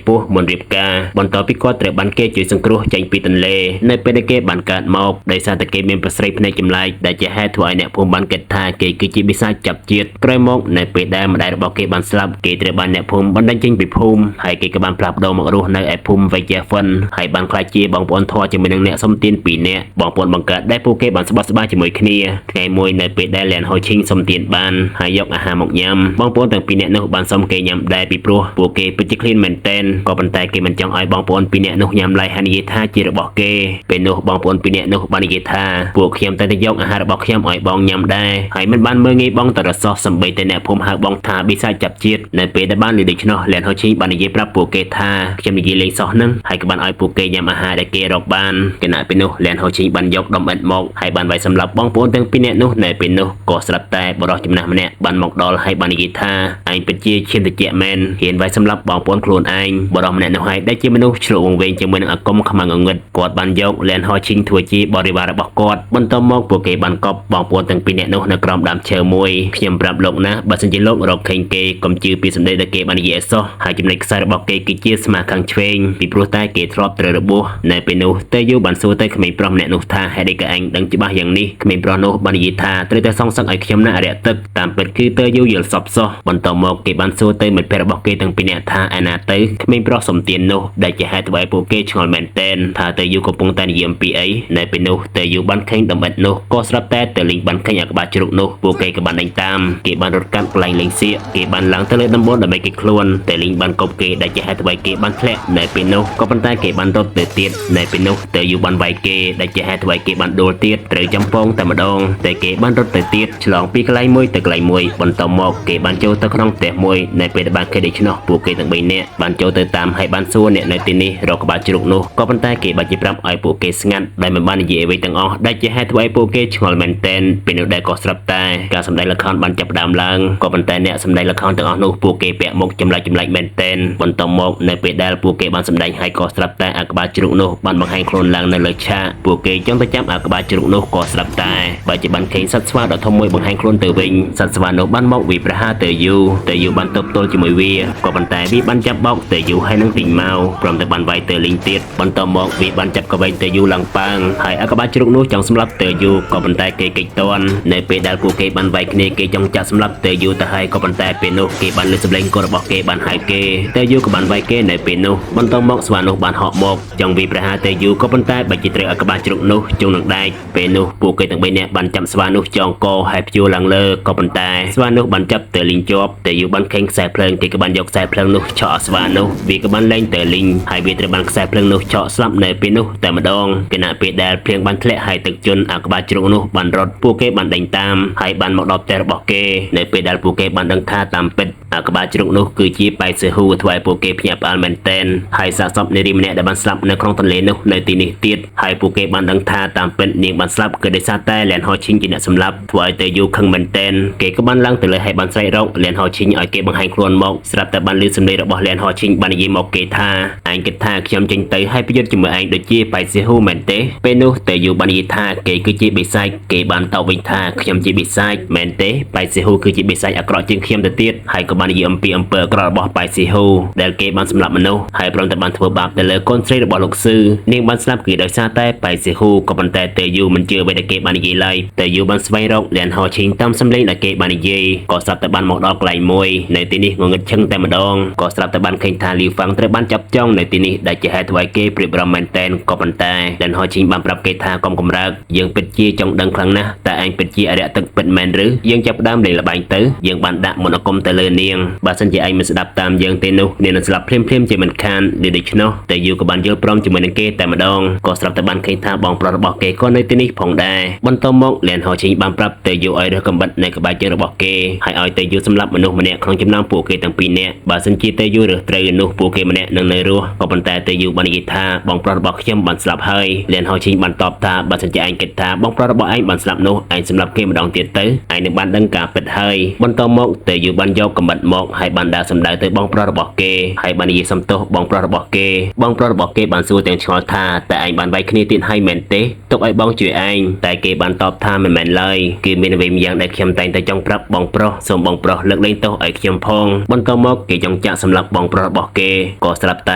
ពោះមុនរៀបការបន្ទាប់ពីគាត់ត្រូវបានគេជួយសង្គ្រោះចេញពីទន្លេនៅពេលដែលគេបានកើតមកដោយសារតែគេមានប្រស្រីភ្នែកចម្លែកដែលជាហេតុធ្វើឲ្យអ្នកភូមិបានគិតថាគេគឺជាបិសាចចាប់ជាតិក្រោយមកនៅពេលដែលម្ដាយរបស់គេបានស្លាប់គេត្រូវបានអ្នកភូមិបណ្តេញចេញពីភូមិហើយគេក៏បានផ្លាស់ប្ដូរមករស់នៅឯភូមិវេជាហ្វិនហើយបានក្លាយជាបងប្អូនធម៌ជាមួយនឹងអ្នកសុំទានពីរនាក់បងប្អូនបង្កើតដែលពួកគេបានស្បោះស្បាជាមួយគ្នាថ្ងៃមួយនៅពេលដែលលៀនហូឈីងសុំទានបានហើយយកអាហារមកញ៉ាំបងប្អូនទាំងពីរនាក់នោះបានសុំគេញ៉ាំដែរពីព្រោះពួកគេពិតជាឃ្លានមែនទែនក៏ប៉ុន្តែគេមិនចង់ឲ្យបងប្អូនពីរនាក់នោះញ៉ាំឡើយហើយនិយាយថាជារបស់គេពេលនោះបងប្អូនពីរនាក់នោះបាននិយាយថាពួកខ្ញុំតែយកអាហាររបស់ខ្ញុំឲ្យបងញ៉ាំដែរហើយមិនបានមើលងាយបងតរសោះសំបីតែអ្នកភូមិហៅបងថាបិសាចចាប់ជាតិនៅពេលដែលបានលឺដូច្នោះលៀនហូឈីងបាននិយាយប្រាប់ពួកគេថាខ្ញុំនិយាយលេងសោះនឹងហើយក៏បានឲ្យពួកគេញ៉ាំអាហារដែលគេរកបានខណៈពេលនោះលៀនហូឈីងបានយកដុំឥដ្ឋមកហើយបានវាយសម្លាប់បងប្អូនទាំងពីរនាក់នោះនៅពេលនោះក៏ស្រាប់តែបុរសចំណាស់ម្នាក់បានមកដល់ហើយបាននិយាយថាឯងពិតជាឈាមតិចមែនហ៊ានវាយសម្លាប់បងប្អូនខ្លួនឯងបុរសម្នាក់នោះហើយដែលជាមនុស្សឆ្លក់វង្វេងជាមួយនឹងអាគមខ្មៅងងឹតគាត់បានយកលៀនហោឈីងធ្វើជាបរិវាររបស់គាត់បន្ បន្តមកពួកគេបានកប់បងប្អូនទាំងពីរនាក់នោះនៅក្រោមដើមឈើមួយខ្ញុំប្រាប់លោកណាបើសិនជាលោករកឃើញគេកុំជឿពីសម្ដីដែលគេបាននិយាយឲ្យសោះហើយចំណុចខ្សែរបស់គេគឺជាស្មាខាងឆ្វេងពីព្រោះតែគេធ្លាប់ត្រូវរបួសនៅពេលនោះតេយូបានសួរទៅក្មេងប្រុសម្នាក់នោះថាហេតុអីក៏ឯងដឹងច្បាស់យ៉ាងនេះក្មេងប្រុសនោះបាននិយាយថាត្រូវតែសងសឹកឲ្យខ្ញុំណាអរិយទឹកតាមពិតគឺតេយូយល់សពសោះបន្តមកគេបានសួរទៅមិត្តភក្តិរបស់គេទាំងពីរនាក់ថាឯណាទៅក្មេងប្រុសសំទៀននោះដែលជាហេតុធ្វើឲ្យពួកគេឆ្ងល់មែនទែនថាតេយូកំពុងតែនិយាយអំពីអីនៅពេលនោះតេយូបានឃើញដំបិតនោះក៏ស្រាប់តែតេលីងបានឃើញអាក្បាលជ្រូកនោះពួកគេក៏បានដេញតាមគេបានរត់កាត់កន្លែងលេងសៀកគេបានឡើងទៅលើដំបូលដើម្បីគេចខ្លួនតេលីងបានកប់គេដែលជាហេតុធ្វើឲ្យគេបានធ្លាក់នៅពេលនោះក៏ប៉ុន្តែគេបានរត់ទៅទៀតនៅពេលនោះតេយូបានវាយគេដែលជាហេតុធ្វើឲ្យគេបានដួលទៀតត្រូវចំពងតែម្ដងតែគេបានរត់ទៅទៀតឆ្លងពីកន្លែងមួយទៅកន្លែងមួយបន្តមកគេបានចូលទៅក្នុងផ្ទះមួយនៅពេលដែលបានឃើញដូច្នោះពួកគេទាំង3នាក់បានចូលទៅតាមហើយបានសួរអ្នកនៅទីនេះរកក្បាលជ្រូកនោះក៏ប៉ុន្តែគេបានជាប្រាប់ឲ្យពួកគេស្ងាត់ដែលមិនបាននិយាយអ្វីទាំងអស់ដែលជាហេតុធ្វើឲ្យពួកគេឆ្ងល់មែនទែនពេលនោះដែលក៏ស្រាប់តែការសម្ដែងល្ខោនបានចាប់ផ្ដើមឡើងក៏ប៉ុន្តែអ្នកសម្ដែងល្ខោនទាំងអស់នោះពួកគេពាក់មុខចម្លែកចម្លែកមែនទែនបន្តមកនៅពេលដែលពួកគេបានសម្ដែងហើយក៏ស្រាប់តែអាក្បាលជ្រូកនោះបានបង្ហាញខ្លួនឡើងនៅលើឆាកពួកគេចង់ទៅចាប់អាក្បាលជ្រូកនោះក៏ស្រាប់តែបើជាបានឃើញសត្វស្វាដ៏ធំមួយបង្ហាញខ្លួនទៅវិញសត្វស្វានោះបានមកវាប្រហារទៅយូទៅយូបានទប់ទល់ជាមួយវាក៏ប៉ុន្តែវាបានចាប់បោកទៅយូហើយនឹងទិញមកព្រមទាំងបានវាយទៅលីងទៀតបន្តមកវាបានចាប់កវែងទៅយូឡើងប៉ាងហើយអាក្បាលជ្រូកនោះចង់សម្លាប់ទៅយូក៏ប៉ុន្តែគេគេចតន់នៅពេលដែលពួកគេបានវាយគ្នាគេចង់ចាក់សម្លាប់ទៅយូទៅហើយក៏ប៉ុន្តែពេលនោះគេបានលើសម្លេងកូនរបស់គេបានហៅគេទៅយូក៏បានវាយគេនៅពេលនោះបន្តមកស្វានោះបានហក់មកចង់វាប្រហារទៅយូក៏ប៉ុន្តែបើជាត្រូវអាក្បាលជ្រូកនោះជុងនឹងដែកពេលនោះពួកគេទាំងបីនាក់បានចាប់ស្វានោះចងកហើយព្យួរឡើងលើក៏ប៉ុន្តែស្វានោះបានចាប់ទៅលីងជាប់តែយូបានខេងខ្សែភ្លើងគេក៏បានយកខ្សែភ្លើងនោះឆក់ស្វានោះវាក៏បានលែងទៅលីងហើយវាត្រូវបានខ្សែភ្លើងនោះឆក់ស្លាប់នៅពេលនោះតែម្ដងគណៈពេលដែលភ្លៀងបានធ្លាក់ហើយទឹកជន់អាក្បាលជ្រូកនោះបានរត់ពួកគេបានដេញតាមហើយបានមកដល់ផ្ទះរបស់គេនៅពេលដែលពួកគេបានដឹងថាតាមពិតអាក្បាលជ្រូកនោះគឺជាប៉ៃសឺហ៊ូធ្វើឲ្យពួកគេភ្ញាក់ផ្អើលមែនទែនហើយសាកសពនារីម្នាក់ដែលបានស្លាប់នៅក្នុងទន្លេនោះនៅទីនេះទៀតហើយពួកគេបានដឹងថាតាមពិតនាងបានស្លាប់គឺដោយសារតែលៀនហោឈីងជាអ្នកសម្លាប់ធ្វើឲ្យទៅយូខឹងមែនទែនគេក៏បានឡើងទៅលើហើយបានស្រែករកលៀនហោឈីងឲ្យគេបង្ហាញខ្លួនមកស្រាប់តែបានឮសំឡេងរបស់លៀនហោឈីងបាននិយាយមកគេថាឯងគិតថាខ្ញុំចេញទៅហើយប្រយុទ្ធជាមួយឯងដូចជាប៉ៃសឺហ៊ូមែនទេពេលនោះទៅយូបាននិយាយថាគេគឺជាបិសាចគេបានតបវិញថាខ្ញុំជាបិសាចមែនទេប៉ៃសឺហ៊ូគឺជាបិសាចអាក្រក់ជាងខ្ញុំទៅទៀតហើយក៏បាននិយាយអំពីអំពើអាក្រក់របស់ប៉ៃសឺហ៊ូដែលគេបានសម្លាប់មនុស្សហើយព្រមទាំងបានធ្វើបាបទៅលើកូនស្រីរបស់លោកស៊ឺនាងបានស្លាប់គឺដោយសារតែប៉ៃសឺហ៊ូក៏ប៉ុន្តែតេយូមិនជឿអ្វីដែលគេបាននិយាយឡើយតេយូបានស្វែងរកលៀនហោឈីងតាមសម្លេងដែលគេបាននិយាយក៏ស្រាប់តែបានមកដល់កន្លែងមួយនៅទីនេះងងឹតឈឹងតែម្ដងក៏ស្រាប់តែបានឃើញថាលីហ្វាំងត្រូវបានចាប់ចងនៅទីនេះដែលជាហេតុធ្វើឲ្យគេព្រួយបារម្ភមែនទែនក៏ប៉ុន្តែលៀនហោឈីងបានប្រាប់គេថាកុំកម្រើកយើងពិតជាចង់ដឹងខ្លាំងណាស់តើឯងពិតជាអរិយទឹកពិតមែនឬយើងចាប់ផ្ដើមលេងល្បែងទៅយើងបានដាក់មន្តអាគមទៅលើនាងបើសិនជាឯងមិនស្ដាប់តាមយើងទេនោះនាងនឹងស្លាប់ភ្លាមៗជាមិនខានឬដូច្នោះតែយូក៏បានយល់ព្រមជាមួយនឹងគេតែម្ដងក៏ស្រាប់តែបានឃើញថាបងប្រុសរបស់គេក៏នៅទីនេះផងដែរបន្តមកលៀនហោឈីងបានប្រាប់តែយូឲ្យរើសកំបិតនៅក្បែរជើងរបស់គេហើយឲ្យតែយូសម្លាប់មនុស្សម្នាក់ក្នុងចំណោមពួកគេទាំងពីរនាក់បើសិនជាតែយូរើសត្រូវនោះពួកគេម្នាក់នឹងនៅរស់ក៏ប៉ុន្តែតែយូបាននិយាយថាបងប្រុសរបស់ខ្ញុំបានស្លាប់ហើយលៀនហោឈីងបានតបថាបើសិនជាឯងគិតថាបងប្រុសរបស់ឯងបានស្លាប់នោះឯងសម្លាប់គេម្ដងទៀតទៅឯងនឹងបានដឹងការពិតហើយបន្តមកតែយូបានយកកំបិតមកហើយបានដើរសម្ដៅទៅបងប្រុសរបស់គេហើយបាននិយាយសំទោសបងប្រុសរបស់គេបងប្រុសរបស់គេបានសួរទាំងឆ្ងល់ថាតើឯងបានវាយគ្នាទៀតហើយមែនទេទុកឲ្យបងជួយឯងតែគេបានតបថាមិនមែនឡើយគឺមានអ្វីម្យ៉ាងដែលខ្ញុំតែងតែចង់ប្រាប់បងប្រុសសូមបងប្រុសលើកលែងទោសឲ្យខ្ញុំផងបន្តមកគេចង់ចាក់សម្លាប់បងប្រុសរបស់គេក៏ស្រាប់ត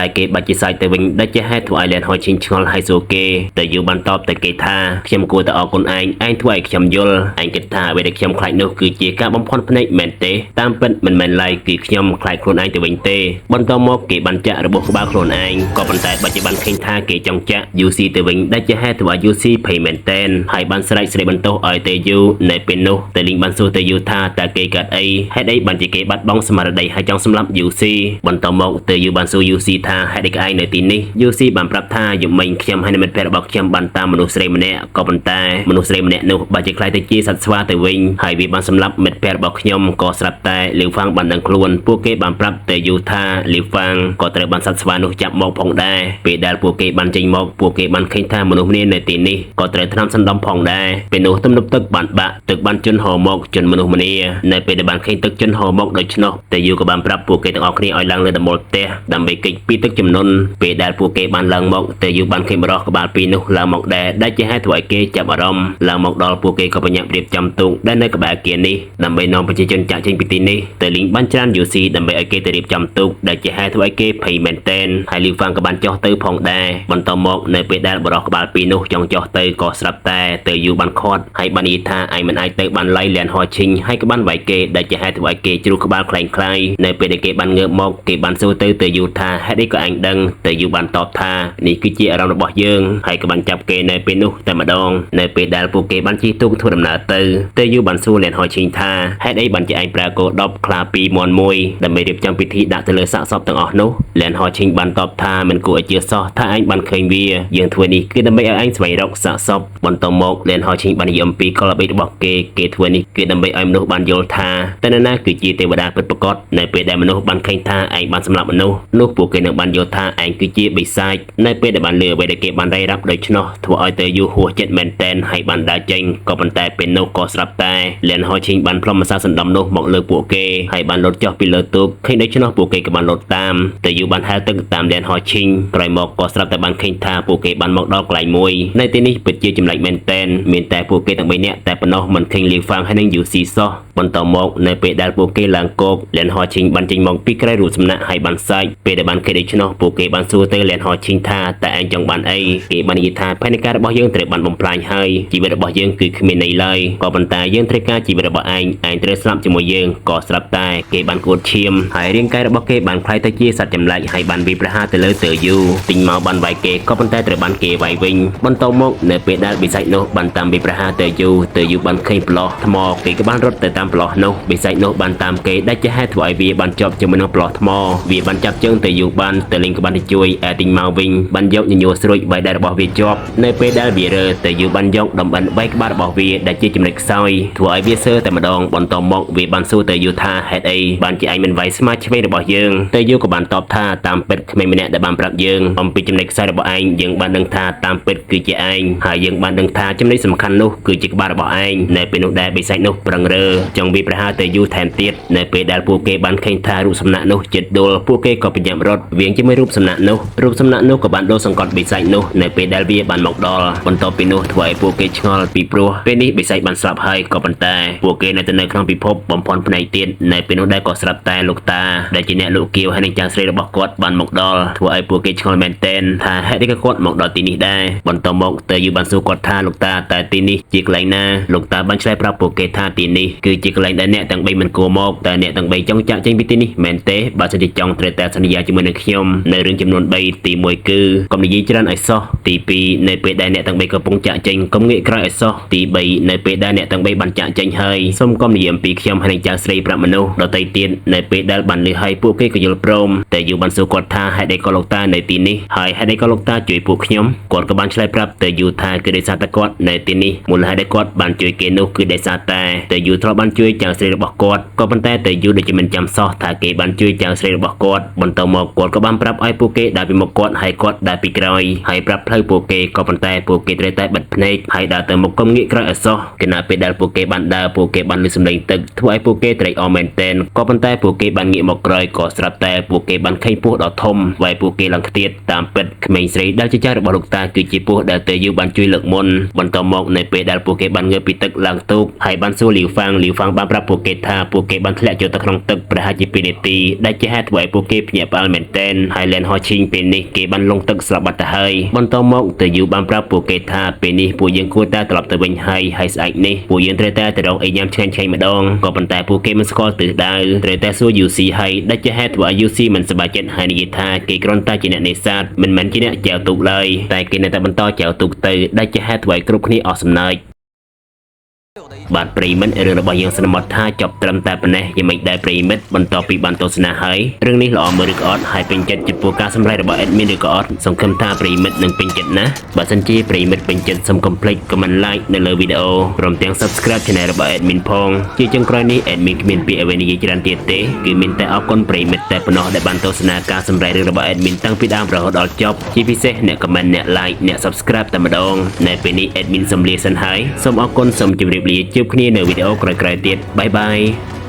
ែគេបាច់ជាសាច់ទៅវិញដែលជាហេតុធ្វើឲ្យលៀនហោឈីងឆ្ងល់ហើយសួរគេតែយូបានតបតែគេថាខ្ញុំគួរតែអរគុណឯងឯងធ្វើឲ្យខ្ញុំយល់ឯងគិតថាអ្វីដែលខ្ញុំខ្លាចនោះគឺជាការបំភាន់ភ្នែកមែនទេតាមពិតមិនមែនឡើយគឺខ្ញុំខ្លាចខ្លួនឯងទៅវិញទេបន្តមកគេបានចាក់របស់ក្បាលខ្លួនឯងក៏ប៉ុន្តែបើជាបានឃើញថាគេចង់ចាក់ UC ទៅវិញដែលជាហេតុធ្វើឲ្យ UC ភ័យមែនតែនហើយបានស្រែកស្រីបន្ទោសឲ្យទេយូនៅពេលនោះតែលីងបានសួរទេយូថាតើគេកាត់អីហេតុអីបានជាគេបាត់បង់ស្មារតីហើយចង់សម្លាប់ UC បន្តមកទេយូបានសួរ UC ថាហេតុអីឯងនៅទីនេះ UC បានប្រាប់ថាយំមិញខ្ញុំហើយនឹងមិត្តភក្តិរបស់ខ្ញុំបានតាមមនុស្សស្រីម្នាក់ក៏ប៉ុន្តែមនុស្សស្រីម្នាក់នោះបើជាខ្លាយទៅជាសត្វស្វាទៅវិញហើយវាបានសម្លាប់មិត្តភក្តិរបស់ខ្ញុំក៏ស្រាប់តែលីវហ្វាងបានដឹងខ្លួនពួកគេបានប្រាប់ទេយូថាលីវហ្វាងក៏ត្រូវបានសត្វស្វានោះចាប់មកផងដែរពេលដែលពួកគេបានចេញមកពួកគេបានឃើញថាមនុស្សម្នានៅទីនេះក៏ត្រូវថ្នាំសណ្ដំផងដែរពេលនោះទំនប់ទឹកបានបាក់ទឹកបានជន់ហូរមកជន់មនុស្សម្នានៅពេលដែលបានឃើញទឹកជន់ហូរមកដូច្នោះតែយូក៏បានប្រាប់ពួកគេទាំងអស់គ្នាឲ្យឡើងលើដំបូលផ្ទះដើម្បីគេចពីទឹកជំនន់ពេលដែលពួកគេបានឡើងមកតែយូបានឃើញបរិះក្បាលពីរនោះឡើងមកដែរដែលជាហេតុធ្វើឲ្យ ឲ្យគេចាប់អារម្មណ៍ឡើងមកដល់ពួកគេក៏បញ្ញាប់រៀបចំទូកដែលនៅក្បែរអគារនេះដើម្បីនាំប្រជាជនចាក់ចេញពីទីនេះទៅលីងបានច្រានយូស៊ីដើម្បីឲ្យគេទៅរៀបចំទូកដែលជាហេតុធ្វើឲ្យគេភ័យមែនទែនហើយលីវហ្វាងក៏បានចុះទៅផងដែរបន្តមកនៅពេលដែលបរិះក្បាលពីរនោះចង់ចុះទៅក៏ស្រាប់តែទៅយូបានខាត់ហើយបាននិយាយថាឯងមិនអាចទៅបានឡៃលៀនហោឈិញហើយក៏បានវាយគេដែលជាហេតុធ្វើឲ្យគេជ្រុះក្បាលខ្លែងខ្លាយនៅពេលដែលគេបានងើបមកគេបានសួរទៅទៅយូថាហេតុអីក៏ឯងដឹងទៅយូបានតបថានេះគឺជាអារម្មណ៍របស់យើងហើយក៏បានចាប់គេនៅពេលនោះតែម្ដងនៅពេលដែលពួកគេបានជិះទូកធ្វើដំណើរទៅទៅយូបានសួរលៀនហោឈិញថាហេតុអីបានជាឯងប្រើគោ10ខ្លា2មាន់1ដើម្បីរៀបចំពិធីដាក់ទៅលើសាកសពទាំងអស់នោះលៀនហោឈិញបានតបថាមិនគួរឲ្យជឿសោះថាឯងបានឃើញវាយើងធ្វើនេះគឺដើម្បីឲ្យឯងស្វែងរកសាកសពបន្តមកលៀនហោឈិញបាននិយាយអំពីកលល្បិចរបស់គេគេធ្វើនេះគឺដើម្បីឲ្យមនុស្សបានយល់ថាតើនរណាគឺជាទេវតាពិតប្រាកដនៅពេលដែលមនុស្សបានឃើញថាឯងបានសម្លាប់មនុស្សនោះពួកគេនឹងបានយល់ថាឯងគឺជាបិសាចនៅពេលដែលបានលឺអ្វីដែលគេបានរាយរាប់ដូច្នោះធ្វើឲ្យទៅយូរហួសចិត្តមែនតែនហើយបានដើរចេញក៏ប៉ុន្តែពេលនោះក៏ស្រាប់តែលៀនហោឈិញបានផ្លុំម្សៅសណ្ដំនោះមកលើពួកគេហើយបានលោតចុះពីលើទូកឃើញដូច្នោះពួកគេក៏បានលោតតាមទៅយូបានហែលទឹកតាមលៀនហោឈិញក្រោយមកក៏ស្រាប់តែបានឃើញថាពួកគេបានមកដល់កន្លែងមួយនៅទីនេះពិតជាចម្លែកមែនតែនមានតែពួកគេទាំង3នាក់តែប៉ុណ្ណោះមិនឃើញលីហ្វាងហើយនិងយូស៊ីសោះបន្តមកនៅពេលដែលពួកគេឡើងគោកលៀនហោឈិញបានចេញមកពីក្រៅរូបសំណាក់ហើយបានសាច់ពេលដែលបានឃើញដូច្នោះពួកគេបានសួរទៅលៀនហោឈិញថាតើឯងចង់បានអីគេបាននិយាយថាផែនការរបស់យើងត្រូវបានបំផ្លាញហើយជីវិតរបស់យើងគឺគ្មានន័យឡើយក៏ប៉ុន្តែយើងត្រូវការជីវិតរបស់ឯងឯងត្រូវស្លាប់ជាមួយយើងក៏ស្រាប់តែគេបានគួតឈាមហើយរាងកាយរបស់គេបានក្លាយទៅជាសត្វចម្លែកហើយបានវាយប្រហារទៅលើទៅយូទិញមកបានវាយគេក៏ប៉ុន្តែត្រូវបានគេវាយវិញបន្តមកនៅពេលដែលបិសាចនោះបានតាមវាយប្រហារទៅយូទៅយូបានឃើញប្លោះថ្មគេក៏បានរត់ទៅតាមប្លោះនោះបិសាចនោះបានតាមគេដែលជាហេតុធ្វើឲ្យវាបានជាប់ជាមួយនឹងប្លោះថ្មវាបានចាប់ជើងទៅយូបានទៅលេងក៏បានទៅជួយឯទិញមកវិញបានយកញញួរស្រួចវាយដៃរបស់វាជាប់នៅពេលដែលវារើទៅយូបានយកដំបិនបែកក្បាលរបស់វាដែលជាចំណុចខ្សោយធ្វើឲ្យវាសើតែម្ដងបន្តមកវាបានសួរទៅយូថាហេតុអីបានជាឯងមិនវាយស្មាឆ្វេងរបស់យើងទៅយូក៏បានតបថាតាមពិតក្មេងម្នាក់ដែលបានប្រាប់យើងអំពីចំណុចខ្សោយរបស់ឯងយើងបានដឹងថាតាមពិតគឺជាឯងហើយយើងបានដឹងថាចំណុចសំខាន់នោះគឺជាក្បាលរបស់ឯងនៅពេលនោះដែលបិសាចនោះប្រឹងរើចង់វាប្រហារទៅយូថែមទៀតនៅពេលដែលពួកគេបានឃើញថារូបសំណាកនោះចិត្តដួលពួកគេក៏ប្រញាប់រត់វៀងជាមួយរូបសំណាកនោះរូបសំណាកនោះក៏បានដួលសង្កត់បិសាចនោះនៅពេលដែលវាបានមកដល់បន្ទាប់ពីនោះធ្វើឲ្យពួកគេឆ្ងល់ពីព្រោះពេលនេះបិសាចបានស្លាប់ហើយក៏ប៉ុន្តែពួកគេនៅតែនៅក្នុងពិភពបំផន់ភ្នែកទៀតនៅពេលនោះដែរក៏ស្រាប់តែលោកតាដែលជាអ្នកលក់គៀវហើយនឹងចាងស្រីរបស់គាត់បានមកដល់ធ្វើឲ្យពួកគេឆ្ងល់មែនទែនថាហេតុអីក៏គាត់មកដល់ទីនេះដែរបន្តមកទៅយូបានសួរគាត់ថាលោកតាតើទីនេះជាកន្លែងណាលោកតាបានឆ្លើយប្រាប់ពួកគេថាទីនេះគឺជាកន្លែងដែលអ្នកទាំង3មិនគួរមកតែអ្នកទាំង3ចង់ចាក់ចេញពីទីនេះមែនទេបើសិនជាចង់ត្រូវតែសន្យាជាមួយនឹងខ្ញុំនៅរឿងចំនួន3ទី1គឺកុំនិយាយច្រើនឲ្យសោះទី2នៅពេលដែលអ្នកទាំង3កំពុងចាក់ចេញកុំងាកក្រោយឲ្យសោះទី3នៅពេលដែលអ្នកទាំង3បានចាក់ចេញហើយសូមកុំនិយាយអំពីខ្ញុំហើយនឹងចៅស្រីប្រាប់មនុស្សដទៃទៀតនៅពេលដែលបានលឺហើយពួកគេក៏យល់ព្រមតែយូបានសួរគាត់ថាហេតុអីក៏លោកតានៅទីនេះហើយហេតុអីក៏លោកតាជួយពួកខ្ញុំគាត់ក៏បានឆ្លើយប្រាប់ទៅយូថាគឺដោយសារតែគាត់នៅទីនេះមូលហេតុដែលគាត់បានជួយគេនោះគឺដោយសារតែទៅយូធ្លាប់បានជួយចៅស្រីរបស់គាត់ក៏ប៉ុន្តែទៅយូដូចជាមិនចាំសោះថាគេបានជួយចៅស្រីរបស់គាត់បន្តមកគាត់ក៏បានប្រាប់ឲ្យពួកគេដើរពីមុខគាត់ហើយគាត់ដើរពីក្រោយហើយប្រាប់ផ្លូវពួកគេក៏ប៉ុន្តែពួកគេត្រូវតែបិទភ្នែកហើយដើរទៅមុខកុំងាកក្រោយឲ្យសោះខណៈពេលដែលពួកគេបានដើរពួកគេបានលឺសំឡេងទឹកធ្វើឲ្យពួកគេត្រេកអរមែនទែនក៏ប៉ុន្តែពួកគេបានងាកមកក្រោយក៏ស្រាប់តែពួកគេបានឃើញពស់ដ៏ធំវាយពួកគេឡើងខ្ទាតតាមពិតក្មេងស្រីដែលជាចៅរបស់លោកតាគឺជាពស់ដែលតេយូបានជួយលើកមុនបន្តមកនៅពេលដែលពួកគេបានងើបពីទឹកឡើងទូកហើយបានសួរលីវហ្វាងលីវហ្វាងបានប្រាប់ពួកគេថាពួកគេបានធ្លាក់ចូលទៅក្នុងទឹកប្រហែលជា2នាទីដែលជាហេតុធ្វើឲ្យពួកគេភ្ញាក់ផ្អើលមែនទែនហើយលែនហោឈីងពេលនេះគេបានលង់ទឹកស្លាប់បាត់ទៅហើយបន្តមកតេយូបានប្រាប់ពួកគេថាពេលនេះពួកយើងគួរតែត្រឡប់ទៅវិញហើយហើយស្អែកនេះពួកយើងត្រូវតែទៅរកអីញ៉ាំឆ្ងាញ់ៗម្ដងក៏ប៉ុន្តែពួកគេមិនស្គាល់ទិសដៅត្រូវតែសួរ UC ហើយដែលជាហេតុធ្វើឲ្យ UC មិនសប្បាយចិត្តហើយនិយាយថាគេគ្រាន់តែជាអ្នកនេសាទមិនមែនជាអ្នកចែវទូកឡើយតែគេនៅតែបន្តចែវទូកទៅដែលជាហេតុធ្វើឲ្យគ្រប់គ្នាអស់សំណើចបាទប្រិយមិត្តរឿងរបស់យើងសន្មតថាចប់ត្រឹមតែប៉ុណ្ណេះយ៉ាងម៉េចដែរប្រិយមិត្តបន្ទាប់ពីបានទស្សនាហើយរឿងនេះល្អមើលឬក៏អត់ហើយពេញចិត្តចំពោះការសម្រេចរបស់ admin ឬក៏អត់សង្ឃឹមថាប្រិយមិត្តនឹងពេញចិត្តណាស់បើសិនជាប្រិយមិត្តពេញចិត្តសូមកុំភ្លេច comment like នៅលើវីដេអូព្រមទាំង subscribe channel របស់ admin ផងជាចុងក្រោយនេះ admin គ្មានពាក្យអ្វីនិយាយច្រើនទៀតទេគឺមានតែអរគុណប្រិយមិត្តតែប៉ុណ្ណោះដែលបានទស្សនាការសម្រេចរឿងរបស់ admin តាំងពីដើមរហូតដល់ចប់ជាពិសេសអ្នក comment អ្នក like អ្នក subscribe តែម្ដងនៅពេលនេះ admin សូមលាសិនហើយសូមអរគុណសូមជម្រាបលាជួបគ្នានៅវីដេអូក្រោយៗទៀត bye bye.